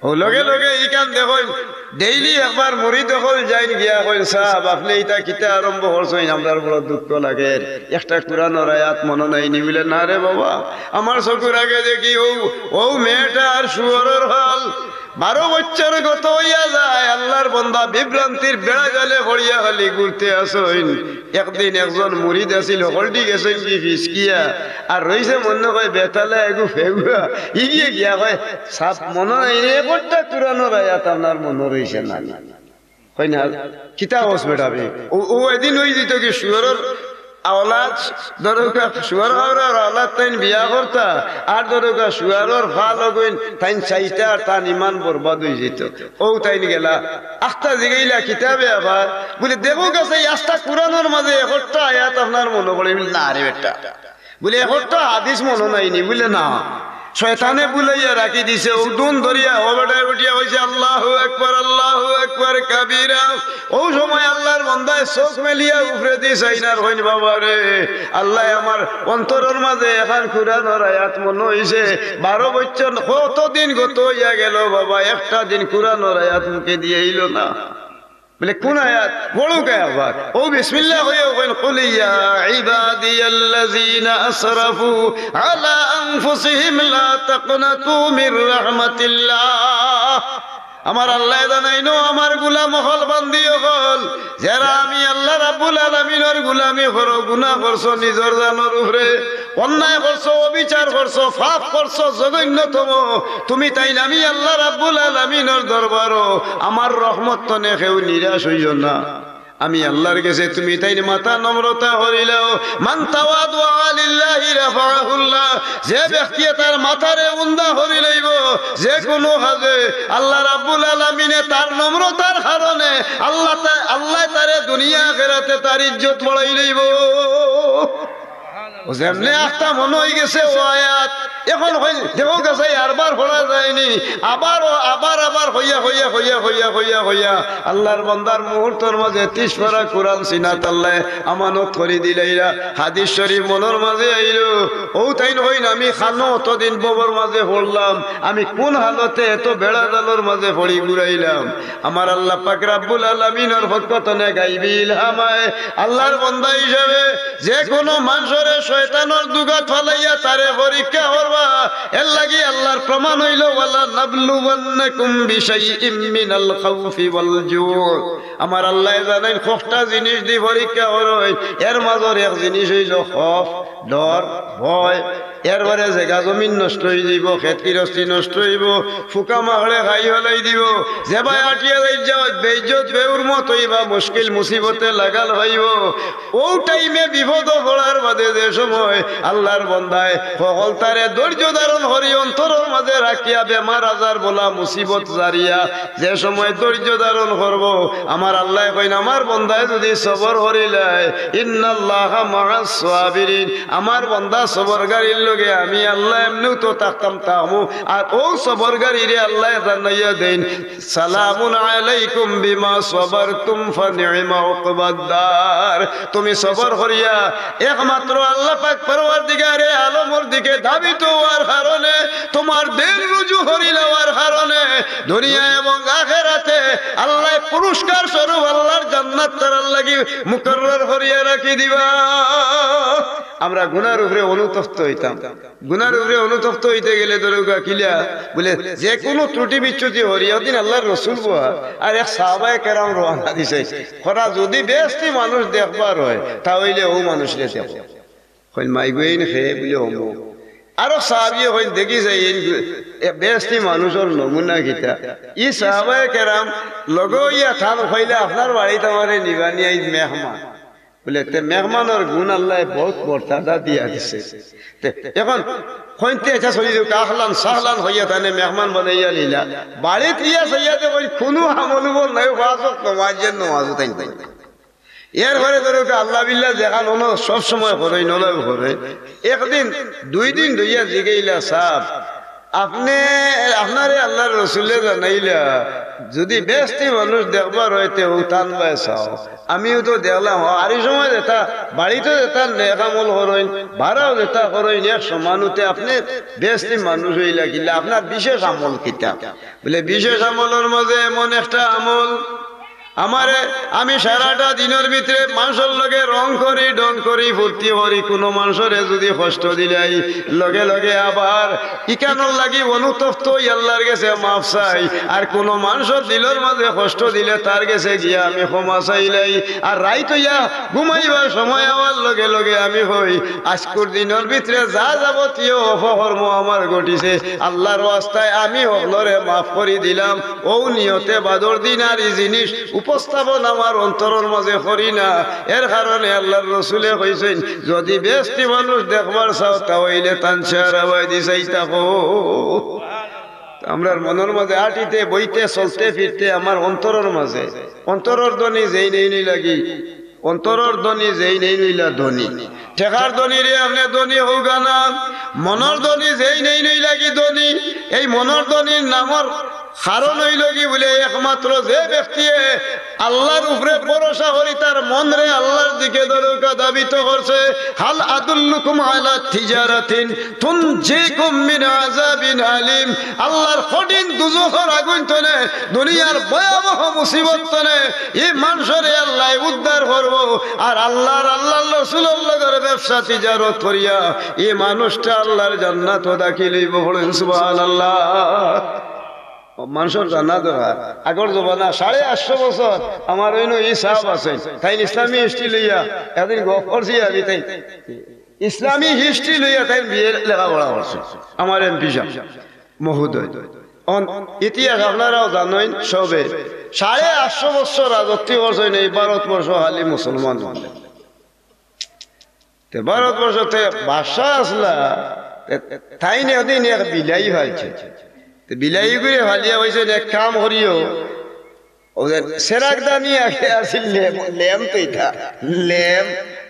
অউ লগে লগে ইখান দেখইন, ডেইলি একবার মুরিদ অকল যাইন গিয়া কইন, "সাব, আপনে ইতা কিতা আরম্ভ করছইন? আমরার বড় দুঃখ লাগের। একটা কুরআনর আয়াত মনো নাইনি?" বুলে, "না রে বাবা, আমার চকুর আগে দেখি অউ, অউ মেয়েটা আর শুয়রর ফাল।" বারো বছর গত অইয়া যায়, আল্লার বন্দা বিভ্রান্তির বেড়া জালে পড়িয়া খালি ঘুরতে আছইন। একদিন একজন মুরিদ আছিল, হকলটি গেছইন কি ফিসকিয়া, আর রইছে মনো কয় বেতালা এগু ফেউয়া। ইগিয়ে গিয়া কয়, "সাব, মনো নাই রে, একটা কুরআনর আয়াত আপনার মনো রইছে না।" কয় না, "কিতা কস বেটা বে? অউ, অউ এদিন অই যিতো কি শুয়রর আওলাদ, ধরুকা শুয়র খাওরার আওলাদ তাইন বিয়া করতা, আর ধরুকা শুয়রর ফাল অগুইন তাইন চাইতা, আর তান ইমান বরবাদ অই যিতো।" অউ তাইন গেলা, আখতা জিগাইলা, "কিতা বে আবার?" বুলে, "দেখউক্কা চাই, আস্তা কুরআনর মাঝে একটা আয়াত আপনার মনো পড়ে?" বুলে, "না রে বেটা।" বুলে, "একটা হাদিস মনো নাইনি?" বুলে, "না।" শয়তানে বুলাইয়া রাখি দিছে। অউ দুন ধরিয়া অউ বেটায় উঠিয়া কইছে, "আল্লাহু আকবার, আল্লাহু আকবার কাবীরা।" অউ সময় আল্লাহর বন্দায় চউখ মেলিয়া উপরেদি চাইন আর কইন, "বাবা রে, আল্লায় আমার অন্তরর মাঝে এখান কুরআনর আয়াত মনো অইছে, বারো বছর কত দিন গত অইয়া গেল বাবা, একটা দিন কুরআনর আয়াত মুখেদি আইলো না।" বলে, "কুন আয়াত? পড়উক্কা আবার।" অউ বিসমিল্লাহ কইয়া কইন, "কুল ইয়া ইবাদিয়াল্লাযীনা আসরাফু আলা আনফুসিহিম লা তাকনাতু মির রাহমাতিল্লাহ।" আমার আল্লায় জানাইন, "ও আমার গুলাম অকল, বান্দি অকল, যেরা আমি আল্লাহ রাব্বুল আলামিনর গুলামি করো, গুনাহ করছো নিজর জানর উপরে, অন্যায় করছো, অবিচার করছো, পাপ করছো জঘন্যতম, তুমি তাইন আমি আল্লাহ রাব্বুল আলামিনর দরবারো আমার রহমত তনে কেউ নিরাশ অইও না। আমি আল্লাহর গেছে তুমি তাইন মাথা নম্রতা করিলাও।" মান তাওয়াদা লিল্লাহি রাফাহুল্লাহ, যে ব্যক্তিয়ে তার মাথারে উন্দা করি লইবো যে কুনু কাজে, আল্লাহ রাব্বুল আলামিনে তার নম্রতার কারণে আল্লাহ তা-, আল্লায় তারে দুনিয়া আখেরাতে তার ইজ্জত বাড়াই লইবো। অউ যেমনে আখতা মনো অইগেছে অউ আয়াত, অখন কইন, দেখউক্কা চাই, আরবার পড়া যায়নি, আবারও, আবার, আবার কইয়া, কইয়া, কইয়া, কইয়া, কইয়া, কইয়া, আল্লাহর বন্দার মুহূর্তর মাঝে তিরিশ পারা কুরআন সিনাত আল্লায় আমানত করি দিলাইরা। হাদিস শরীফ মনর মাঝে আইলো, অউ তাইন কইন, "আমি কানো অতদিন ববর মাঝে পড়লাম, আমি কুন হালতে এত বেড়া জালর মাঝে পড়ি ঘুরাইলাম।" আমার আল্লাহ পাক রাব্বুল আলামিনর পক্ষ তনে গাইবি ইলহাম আয়, আল্লাহর বন্দা হিসাবে যে কুনু মানষরে শয়তানর দুগাত ফালাইয়া তারে পরীক্ষা করবা। এর লাগি আল্লাহর প্রমাণ অইলো, "ওয়ালা নাবলুওয়ান্নাকুম বিশাইইম মিনাল খাউফি ওয়াল জু।" আমার আল্লায় জানাইন, কয়টা জিনিস দি পরীক্ষা করইন, এর মাজর এক জিনিস অইলো খওফ, ডর, ভয়। এরপরে জাগা জমিন নষ্ট অইযিবো, খেত গিরস্তি নষ্ট অইবো, ফুকা মাকড়ে খাই ফালাই দিবো। যেবায় আটিয়া যাইর যাও, বেইজ্জত বেহুরমত অইবা, মুশকিল মুসিবতে লাগাল পাইবো। অউ টাইমে বিপদো পড়ার বাদে যে সময় আল্লাহর বন্দায় হকলতারে ধৈর্য ধারণ করি অন্তরর মাজে রাখিয়া বেমার আজার বালা মুসিবত জারিয়া যে সময় ধৈর্য ধারণ করবো, আমার আল্লায় কইন, "আমার বন্দায় যুদি সবর করিলায়, ইন্নাল্লাহা মাআস সাবিরিন, আমার বন্দা সবরকারীর লগে আমি আল্লাহ এমনেউ তো থাকতাম, থাকমু।" আর অউ সবরকারীরে আল্লায় জানাইয়া দেইন, "সালামুন আলাইকুম বিমা সাবারতুম ফানি'মা উকবাদ দার।" তুমি সবর করিয়া একমাত্র আল্লাহ পাক পরওয়ারদিগারে আলমর দিকে ধাবিত অওয়ার কারণে, তুমার দিন রুজু করি লওয়ার কারণে দুনিয়া এবং আখেরাতে আল্লায় পুরস্কার স্বরূপ আল্লাহর জান্নাত তারার লাগি মুকরর করিয়া রাখি দিবা। আমরা গুনার উপরে অনুতপ্ত অইতাম, গুনার উপরে অনুতপ্ত অইতে গেলে ধরউক্কা কিলা, বুলে, যে কুনু ত্রুটি বিচ্যুতি করি, অউদিন আল্লাহর রসুল বওয়া আর এক সাহাবায়ে কেরাম রওয়ানা দিছে, করা যুদি বেহেস্তি মানুষ দেখবার অয়, তা অইলে অউ মানুষরে দেখো। কইন, "মাইগুইন কে?" বুলে, "অমুক।" আরক সাহাবিয়ে কইন, "দেখি চাই, এইন বেহেস্তি মানুষর নমুনা কিতা?" ই সাহাবায়ে কেরাম লগে অইয়া থান, কইলা, "আপনার বাড়িত আমারে নিবানি, আইজ মেহমান।" বুলে, "তে মেহমানর গুণ আল্লায় বউত মর্যাদা দিয়া দিছে।" তে অখন কইন তে ইচ্ছা চলি যাউক, আহলান সাহলান কইয়া তানে মেহমান বানাইয়া নিলা। বাড়িত গিয়া চাইয়া দেখইন কুনু আমল উমল নাই, পাঁচ ওয়াক্ত নমাজ, যে নমাজও তাইন নাই। এরপরে ধরউক্কা আল্লাহ বিল্লাহ যেখান অনো সব সময় করইন, অলাউ করইন। একদিন, দুই দিন ধইয়া জিগাইলা, "সাব, আপনে, আপনারে আল্লাহর রসুলে জানাইলা, যুদি বেহেস্তি মানুষ দেখবার অয় তে অউ তান বায় চাও। আমিও তো দেখলাম, আরি সময় যেতা, বাড়িত যেতা নেক আমল করইন, বারাও যেতা করইন, এক সমান অতে আপনে বেহেস্তি মানুষ অইলা কিলা, আপনার বিশেষ আমল কিতা?" বুলে, "বিশেষ আমলর মাজে এমন একটা আমল, আমারে, আমি সারাটা দিনর ভিতরে মানষর লগে রং করি, ঢং করি, ফুর্তি করি, কুনু মানষরে যুদি কষ্ট দিলাই, লগে লগে আবার ইখানর লাগি অনুতপ্ত অই আল্লাহর গেছে মাফ চাই। আর কুনু মানষর দিলর মাজে কষ্ট দিলে তার গেছে গিয়া আমি ক্ষমা চাইলাই। আর রাইত অইয়া ঘুমাইবার সময় আওয়ার লগে লগে আমি কই, আইজকুর দিনর ভিতরে যা যাবতীয় অপকর্ম আমার ঘটিছে, আল্লাহর ওয়াস্তায় আমি হকলরে মাফ করি দিলাম।" অউ নিয়তে বাদর দিন আর ই জিনিস উপস্থাপন আমার অন্তরর মাজে করি না। এর কারণে আল্লাহর রসুলে কইছইন, "যুদি বেহেস্তি মানুষ দেখবার চাও, তা অইলে তান চেহারা বায়দি চাইতা কও।" আমরার মনর মাজে আটিতে, বইতে, চলতে, ফিরতে আমার অন্তরর মাজে, অন্তরর ধ্বনি যেইন এইন অইলা গি, অন্তরর ধ্বনি যেইন এইন অইলা ধ্বনি। টেকার ধনীরে আপনে ধনী হউগা না, মনর ধনী যেইন এইন অইলা গি ধনী। এই মনর ধনীর নামর কারণ অইলো গি বুলে একমাত্র যে ব্যক্তিয়ে আল্লার উপরে ভরসা করি তার মনরে আল্লার দিকে ধরউক্কা ধাবিত করছে। হাল আদুল্লুকুম আলা তিজারাতিন তুনজিকুম মিন আযাবিন আলিম। আল্লার কঠিন দুজখর আগুইন তনে, দুনিয়ার ভয়াবহ মুসিবত তনে ই মানষরে আল্লায় উদ্ধার করবো। আর আল্লার, আল্লার রসুলর লগর ব্যবসা তিজারত করিয়া ই মানুষটা আল্লার জান্নাতো দাখিল অইবো। পড়ইন সুবহানাল্লাহ। ও মানষর জানা দরকার। আগর জমানা সাড়ে আটশো বছর আমার অইন ই সাব আছইন, তাইন ইসলামী history লইয়া একদিন গফ করছি আমি, তাইন ইসলামী history লইয়া তাইন বিএ লেখাপড়া করছইন। আমার এমপি সাব মহোদয়, অন ইতিহাস আপনারাও জানইন সবে। সাড়ে আটশো বছর রাজত্ব করছইন এই ভারতবর্ষ খালি মুসলমান। তে ভারতবর্ষতে বাদশা আছলা, তে তাইন একদিন এক বিলাই পাইছইন। তে বিলাইগুরে ফালিয়া কইছইন, "এক কাম করিও, অউ যে চেরাগদানি আগে আছিল লেম, লেম তো ইটা, লেম,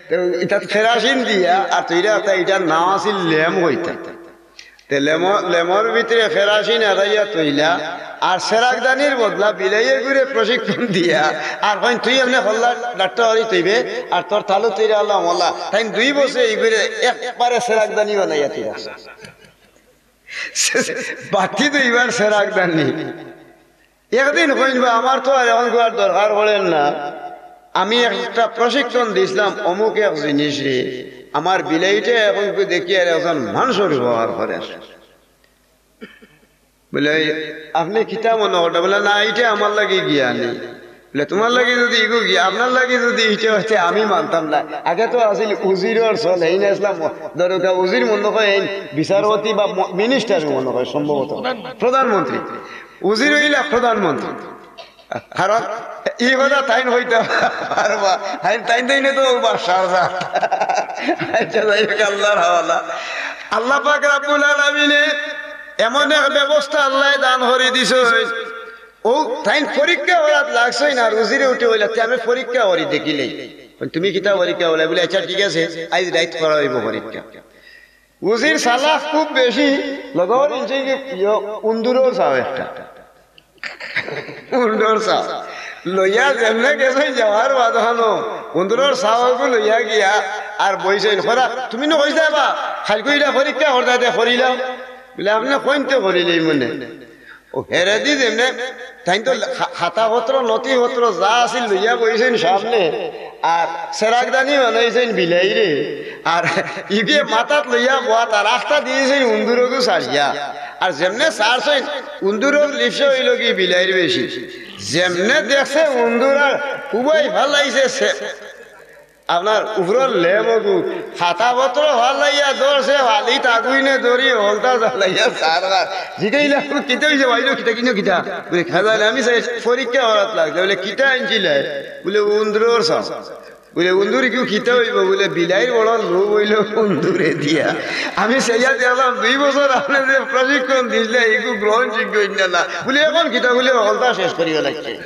তো ইটাত কেরাসিন দিয়া, আর তো ইটা, ইটার নাম আছিল লেম কইতা।" তে লেম, লেমর ভিতরে কেরাসিন আদাইয়া তইলা, আর চেরাগদানির বদলা বিলাইগুরে প্রশিক্ষণ দিয়া, আর কইন, "তুই এমনে করলা ডাক্তার অইতইবে, আর তোর তালু তৈরা আল্লাহ মলা।" তাইন দুই বছর ইগুরে একবারে চেরাগদানি বানাইয়া তৈরা। বাতি দুইবার চেরাগদানি। একদিন কইন, "বা, আমার তো আর এখন কুয়ার দরকার পড়ের না, আমি একটা প্রশিক্ষণ দিছলাম অমুক এক জিনিসে, আমার বিলাইটা এখন দেখি আর একজন মানষর উপকার করের।" বুলে, "আপনে কিতা মনো কররা?" বুলে, "না, ইটা আমার লাগি গিয়া নি।" বুলে, "তুমার লাগি যুদি ইগু গিয়া, আপনার লাগি যুদি ইটা অইতে আমি মানতাম না।" আগে তো আছিল উজিরর চল, হেইন ইসলাম, ধরউক্কা উজির মনো কয় হেইন বিচারপতি বা ম-, minister মনো কয় সম্ভবত, প্রধানমন্ত্রী। উজির অইলা প্রধানমন্ত্রী। কারণ ই কথা তাইন কইতা পারবা, তাইন, তাইন তাইনে তো বাদশার জাত। আচ্ছা, যাই হোক, আল্লার হাওলা। আল্লাহ পাক রাব্বুল আলামিনে এমন এক ব্যবস্থা আল্লায় দান করি দিছইন, অউ তাইন পরীক্ষা করাত লাগছইন, আর উজিরে উঠি কইলা, "তে আমি পরীক্ষা করি দেখিলাই।" "তুমি কিতা পরীক্ষা কররায়?" বুলে, "আচ্ছা, ঠিক আছে, আইজ রাইত করা অইবো পরীক্ষা।" উজির চালাক খুব বেশি, লগর ইনছে কি, ইয়ো, উন্দুরর ছাও একটা। উন্দুরর ছাও। লইয়া যেমনে গেছইন যাওয়ার বাদে খানো, উন্দুরর ছাওগু লইয়া গিয়া আর বইছইন। কইরা, "তুমি নু কইছলায় বা, কাইলকু ইটা পরীক্ষা করতায়, তে করিলাও।" বুলে, "আপনে কইন তে করিলাই মনে।" অউ হেরেদি যেমনে, তাইন তো খা-, খাতাপত্র, নথিপত্র যা আছিল লইয়া বইছইন সামনে, আর চেরাগদানি বানাইছইন বিলাইরে, আর ইগে মাথাত লইয়া বওয়াত, আর আখতা দিছইন উন্দুরগু ছাড়িয়া। আর যেমনে ছাড়ছইন, উন্দুরর লিপ্সা অইলো গি বিলাইর বেশি। যেমনে দেখছে উন্দুর আর উবাই ফালাইছে সে, আপনার উপরর লেমগু, খাতাপত্র ফালাইয়া ধরছে, ফালিত আগুইনে ধরি হকলতা জ্বালাইয়া ছাড়বার। জিগাইলা, "কিতা অইছে ভাইরে, কিতা কিনো কিতা?" বুলে, "খাজান, আমি চাই পরীক্ষা করাত লাগছে।" বুলে, "কিতা আনছিলায়?" বুলে, "উন্দুরর ছাও।" বুলে, "উন্দুর কিউ কিতা অইবো?" বুলে, "বিলাইর বড় লোভ অইলো উন্দুরে দিয়া। আমি চাইয়া দেখলাম, দুই বছর আপনে যে প্রশিক্ষণ দিছলায়, ইগু গ্রহণযোগ্য অইলো না।" বুলে, "এখন কিতা?" বুলে, "হকলতা শেষ করিয়া লাগছে।"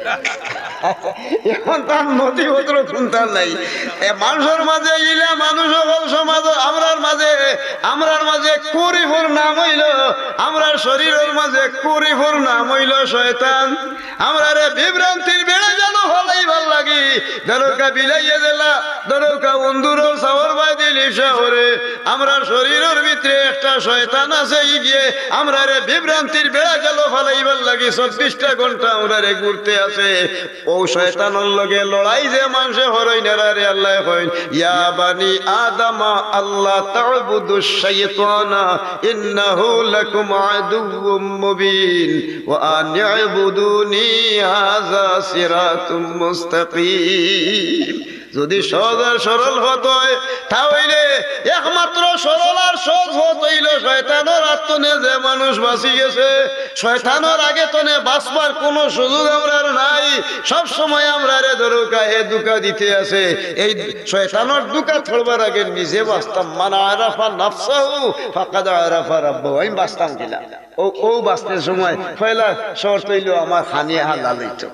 এখন তার নথিপত্র কুনতা নাই। এ মানষর মাঝে ইলা মানুষ অকল সমাজ, আমরার মাঝে, আমরার মাঝে কুরিপুর নাম অইলো, আমরার শরীরর মাঝে কুরিপুর নাম অইলো শয়তান। আমরারে বিভ্রান্তির বেড়া জালো ফালাইবার লাগি, ধরউক্কা বিলাইয়ে যেলা, ধরউক্কা উন্দুরর ছাওর বায়দি লিপ্সা করে, আমরার শরীরর ভিতরে একটা শয়তান আছে, ইগিয়ে আমরারে বিভ্রান্তির বেড়া জালো ফালাইবার লাগি চব্বিশটা ঘন্টা আমরারে ঘুরতে আছে। অউ শয়তানর লগে লড়াই যে মানষে করইন, এরারে আল্লায় কইন, "ইয়া বানি আদামা আল্লা তা'বুদুশ শাইতানা ইন্নাহু লাকুম আদুউম মুবিন ওয়া আনি'বুদুনি হাযা সিরাতুম মুস্তাকিম।" যুদি সহজ আর সরল পথ অয়, তা অইলে একমাত্র সরল আর সহজ পথ অইলো শয়তানর আত তনে যে মানুষ বাঁচি গেছে, শয়তানর আগে তনে বাঁচবার কুনু সুযোগ আমরার নাই। সব সময় আমরারে ধরউক্কা হে ধুকা দিতে আছে। এই শয়তানর ধুকাত পড়বার আগে নিজে বাঁচতাম। "মান আরাফা নাফসাহু ফাকাদ আরাফা রাব্বাহু।" আমি বাঁচতাম কিলা? অউ, অউ বাঁচতে সময় পয়লা শর্ত অইলো আমার খানি হালাল অইতো।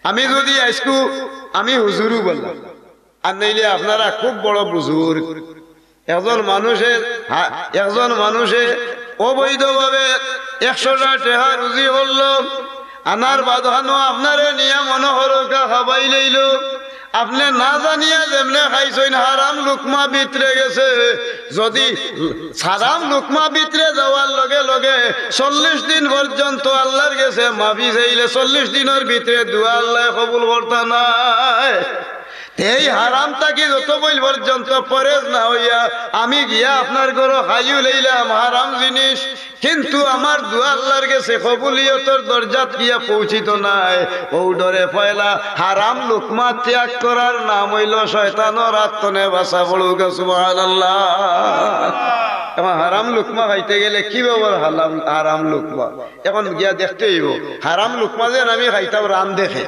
আমি যুদি আইজকু, আমি হুজুরু বললাম, আর নাইলে আপনারা খুব বড় বুজুর্গ, একজন মানুষে, হা-, একজন মানুষে অবৈধভাবে একশোটা টেকা রুজি করলো, আনার বাদ খানো আপনারে নিয়া মনো করউক্কা খাবাই লইলো, আপনে না জানিয়া যেমনে খাইছইন, হারাম লুকমা ভিতরে গেছে। যদি হারাম লুকমা ভিতরে যাওয়ার লগে লগে চল্লিশ দিন পর্যন্ত আল্লার গেছে মাফি চাইলে চল্লিশ দিনর ভিতরে দোয়া আল্লায় কবুল করতা নায়। এই হারাম থাকি যত বইল পর্যন্ত পরেজ না অইয়া আমি গিয়া আপনার ঘরো খাইও লইলাম হারাম জিনিস, কিন্তু আমার দোয়া আল্লার গেছে কবুলিয়তর দরজাত গিয়া পৌঁছিত নায়। অউ ডরে পয়লা হারাম লুকমা ত্যাগ করার নাম অইলো শয়তানর আত তনে বাঁচা পড়উক্কা, সুবহানাল্লাহ। এখন হারাম লুকমা খাইতে গেলে কি ব্যাপার হারাম, হারাম লুকমা? এখন গিয়া দেখতে অইবো হারাম লুকমা যেন আমি খাইতাম রান্ধে কে।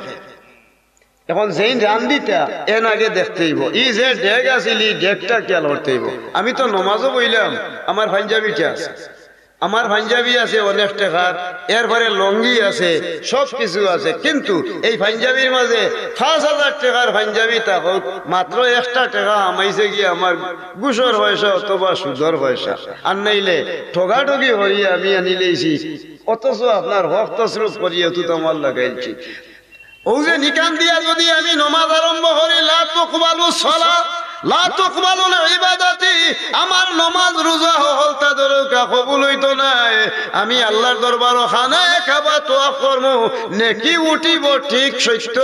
এখন যেইন রান্ধিতা, এন আগে দেখতে অইবো। ই যে ডেগ আছিল, ই ডেগটা খেয়াল করতে অইবো। আমি তো নমাজো বইলাম, আমার পাঞ্জাবিটা আছে, আমার পাঞ্জাবি আছে অনেক টেকার, এরপরে লুঙ্গি আছে, সব কিছু আছে, কিন্তু এই পাঞ্জাবির মাঝে পাঁচ হাজার টেকার পাঞ্জাবি থাকউক, মাত্র একটা টেকা হামাইছে গিয়া আমার ঘুষর পয়সা অথবা সুদর পয়সা, আর নাইলে ঠগাঠগি করি আমি আনিলাইছি, অথচ আপনার হক তসরুফ করি অতুত আমার লাগাইলছি। অউ যে নিকান দিয়া যদি আমি নমাজ আরম্ভ করি, লা তুকবালু সালা, লা তুকবালুল ইবাদাতি, আমার নমাজ রোজা হকলতা ধরউক্কা কবুল অইতো নায়। আমি আল্লার দরবারো খানায়ে কাবা তওয়াফ করমু, নেকি উঠিবো ঠিক সত্য,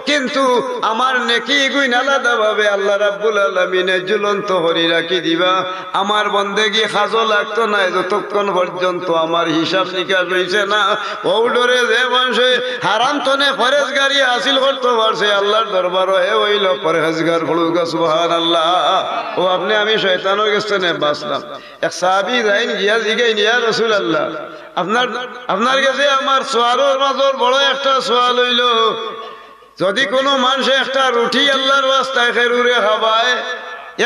কিন্তু আমার নেকি ইগুইন আলাদাভাবে আল্লাহ রাব্বুল আলামিনে ঝুলন্ত করি রাখি দিবা। আমার বন্দেগি কাজো লাগতো নায় যতক্ষণ পর্যন্ত আমার হিসাব নিকাশ অইছে না। অউ ডরে যে মানষে হারাম তনে পরেজগারি হাসিল করতো পারছে, আল্লার দরবারো হে অইলো পরেজগার, পড়উক্কা সুবহানাল্লাহ। অউ আপনে আমি শয়তানর গেছ তনে বাঁচলাম। এক সাহাবি যাইন গিয়া জিগাইন, ইয়া রাসুলাল্লাহ, আপনার, আপনার গেছে আমার সওয়ালর মাজর বড় একটা সওয়াল অইলো, যদি কুনু মানষে একটা রুটি আল্লার ওয়াস্তায় কেউরে খাবায়,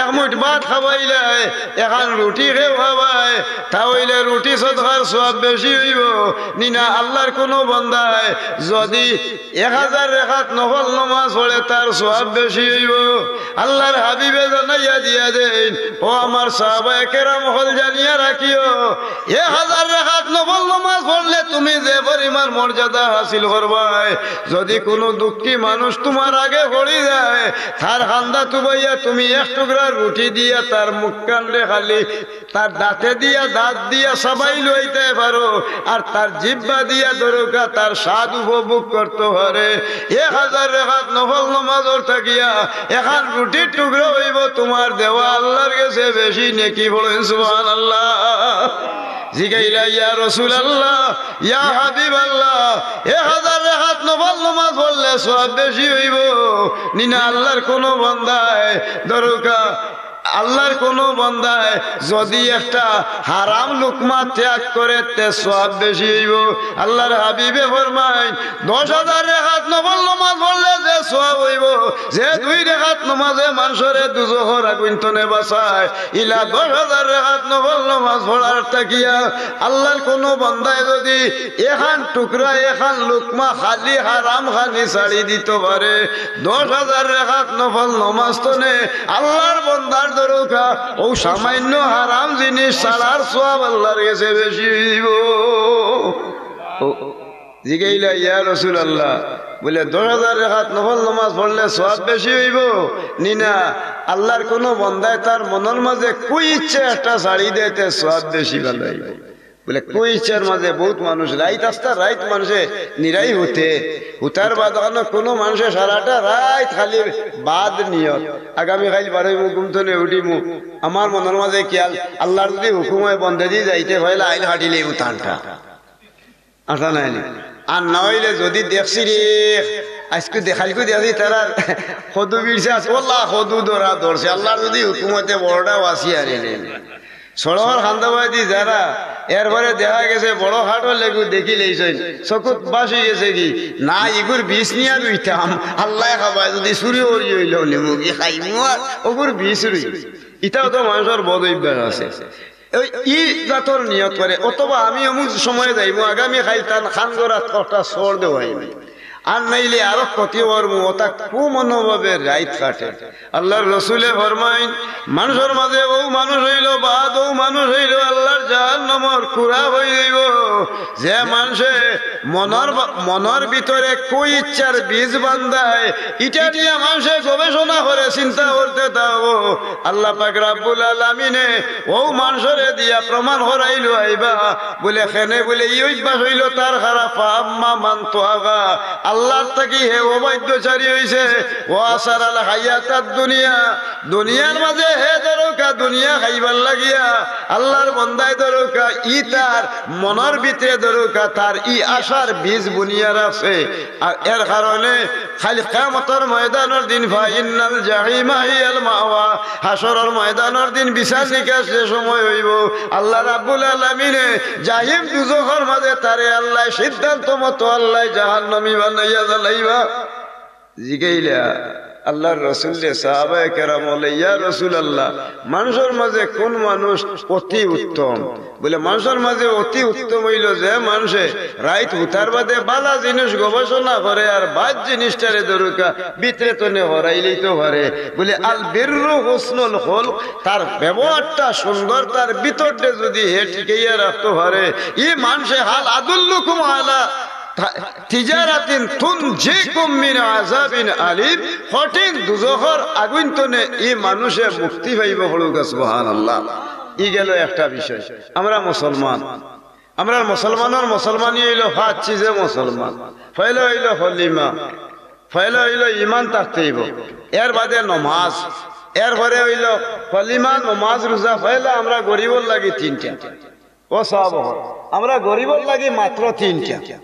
এক মুইট ভাত খাবাইলায়, এখান রুটি কেউ খাবায়, তা অইলে রুটি সদকার সওয়াব বেশি অইবো নি না? আল্লার কুনু বন্দায় যদি এক হাজার রেকাত নফল নমাজ পড়ে, তার সওয়াব বেশি অইবো। আল্লার হাবিবে জানাইয়া দিয়া দেইন, ও আমার সাহাবায়ে কেরাম অকল, জানিয়া রাখিও, এক হাজার রেকাত নফল নমাজ পড়লে তুমি যে পরিমাণ মর্যাদা হাসিল করবায়, যদি কুনু দুঃখী মানুষ তুমার আগে পড়ি যায়, তার কান্দা তুবাইয়া তুমি এক টুকরা রুটি দিয়া তার মুখখানরে খালি তার দাঁতে দিয়া, দাঁত দিয়া চাবাই লইতে পারো, আর তার জিব্বা দিয়া ধরউক্কা তার স্বাদ উপভোগ করতো পারে, এক হাজার রেকাত নফল নমাজর থাকিয়া এখান রুটির টুকরা অইবো তুমার দেওয়া আল্লার গেছে বেশি নেকি। পড়ইন সুবহানাল্লাহ। জিগাইলা, ইয়া রাসুলাল্লাহ, ইয়া হাবিবাল্লাহ, এক হাজার রেকাত নফল নমাজ পড়লে সওয়াব বেশি অইবো নি না? আল্লার কুনু বন্দায় ধরউক্কা, আল্লার কুনু বন্দায় যদি একটা হারাম লুকমা ত্যাগ করে, তে সওয়াব বেশি অইবো। আল্লার হাবিবে ফরমাইন, দশ হাজার রেকাত নফল নমাজ পড়লে যে সওয়াব অইবো, যে দুই রেকাত নমাজে মানষরে দুজখর আগুইন তনে বাঁচায়, ইলা দশ হাজার রেকাত নফল নমাজ পড়ার থাকিয়া আল্লার কুনু বন্দায় যদি এখান টুকরা, এখান লুকমা খালি হারাম খানি ছাড়ি দিতো পারে, দশ হাজার রেকাত নফল নমাজ তনে আল্লার বন্দার ধরউক্কা অউ সামাইন্য হারাম জিনিস ছাড়ার সওয়াব আল্লার গেছে বেশি অইবো। ও, জিগাইলা, ইয়া রাসুলাল্লাহ, বলে, দশ হাজার রেকাত নফল নমাজ পড়লে সওয়াব বেশি অইবো নি না? আল্লার কুনু বন্দায় তার মনর মাজে কুইচ্ছা একটা ছাড়ি দেয়, তে সওয়াব বেশি ভালা অইবো। বলে, কুইচ্ছার মাজে বউত মানুষ রাইত আস্তা রাইত মানষে নিরাই হুতে, হুতার বাদ অখানো কুনু মানষে সারাটা রাইত খালি বাদ নিয়ত, আগামী কাইল বারইমু, ঘুম তনে উঠিমু, আমার মনর মাজে খিয়াল, আল্লার যদি হুকুম অয় বন্দেদি যাইতে অইলে আইল কাটিলেই উতানটা। আতা নায় নি? আর না অইলে যদি দেখছি রে, আইজকু দেখাইলকু দেখছি তারা কদু বিরছে আছে, ওলা কদু ধরা ধরছে, আল্লার যদি হুকুম অইতে বড়টা বাঁচি আর এনে। সড়কর কান্দাবায়দি যারা, এরপরে দেখা গেছে বড় খাটো লেবু দেখিলাইছইন, চকুত বাসি গেছে কি, না, ইগুর বিষ নিয়া রুইতাম, আল্লায় খাবায় যদি চুরি করি অইলেও নিমু, কি খাইমু আর, অগুর বিষ রুই। ইতাও তো মানষর বদ অভ্যাস আছে। ওই ই জাতর নিয়ত করে, অথবা আমি অমুক সময়ে যাইমু, আগামী কাইল তান খান গড়াত একটা চড় দেওয়াইমু। আর নাইলে আরো ক্ষতি করমু, অতা কুমনোভাবে রাইত কাটে। আল্লাহর রসুলে ফরমাইন, মানষর মাঝে অউ মানুষ অইলো, বাদ অউ মানুষ অইলো আল্লাহর জাহান্নামর কুড়া অই যাইবো। যে মানষে মনর বা-, মনর ভিতরে কুইচ্ছার বীজ বান্ধায়, ইটা নিয়া মানষে গবেষণা করে চিন্তা করতে থাকবো। আল্লাহ পাক রাব্বুল আলামিনে অউ মানষরে দিয়া প্রমাণ করাইলো আইবা, বুলে, কেনে বুলে, ই অভ্যাস অইলো তার খারাপ। ফাআম্মা মান তাগা, আল্লাহর থাকি হে অবাধ্যচারী অইছে। ওয়া আসারাল হায়াতাদ দুনিয়া, দুনিয়ার মাঝে হে ধরউক্কা দুনিয়া খাইবার লাগিয়া আল্লাহর বন্দায় ধরউক্কা, ই তার মনর ভিতরে ধরউক্কা, তার ই আশার বীজ বুনিয়া রাখছে। আর এর কারণে খালি কিয়ামতর ময়দানর দিন, ফাইন্নাল জাহিমা হিয়াল মাওয়া, হাশরর ময়দানর দিন বিচার নিকাশ যে সময় অইবো, আল্লাহ রাব্বুল আলামিনে জাহিম দুজখর মাঝে তারে আল্লায় সিদ্ধান্ত মতো আল্লায় জাহান্নামী বানাইয়া জ্বালাইবা। জিগাইলা আল্লাহর রসুলরে সাহাবায়ে কেরাম অকলে, ইয়া রাসূলুল্লাহ, মানষর মাঝে কুন মানুষ অতি উত্তম? বুলে, মানষর মাঝে অতি উত্তম অইলো যে মানষে রাইত হুতার বাদে বালা জিনিস গবেষণা করে আর বাদ জিনিসটারে ধরউক্কা ভিতরে তনে হরাইলাইতো পারে। বুলে, আল বিররু হুসনুল খুলক, তার ব্যবহারটা সুন্দর, তার ভিতরটা যুদি হে টিকাইয়া রাখতো পারে, ই মানষে, হাল আদুল্লুকুম আলা তা-, তিজারাতিন তুনজিকুম মিন আযাবিন আলিম, কঠিন দুজখর আগুইন তনে ই মানষে মুক্তি পাইবো। পড়উক্কা সুবহানাল্লাহ। ই গেলো একটা বিষয়। আমরা মুসলমান, আমরার মুসলমানর মুসলমানি অইলো পাঁচ চিজে মুসলমান। পয়লা অইলো কলিমা, পয়লা অইলো ইমান থাকতে অইবো, এর বাদে নমাজ, এর পরে অইলো কলিমা, নমাজ, রোজা। পয়লা আমরা গরিবর লাগি তিনটা। ও সাব, আমরা গরিবর লাগি মাত্র তিনটা।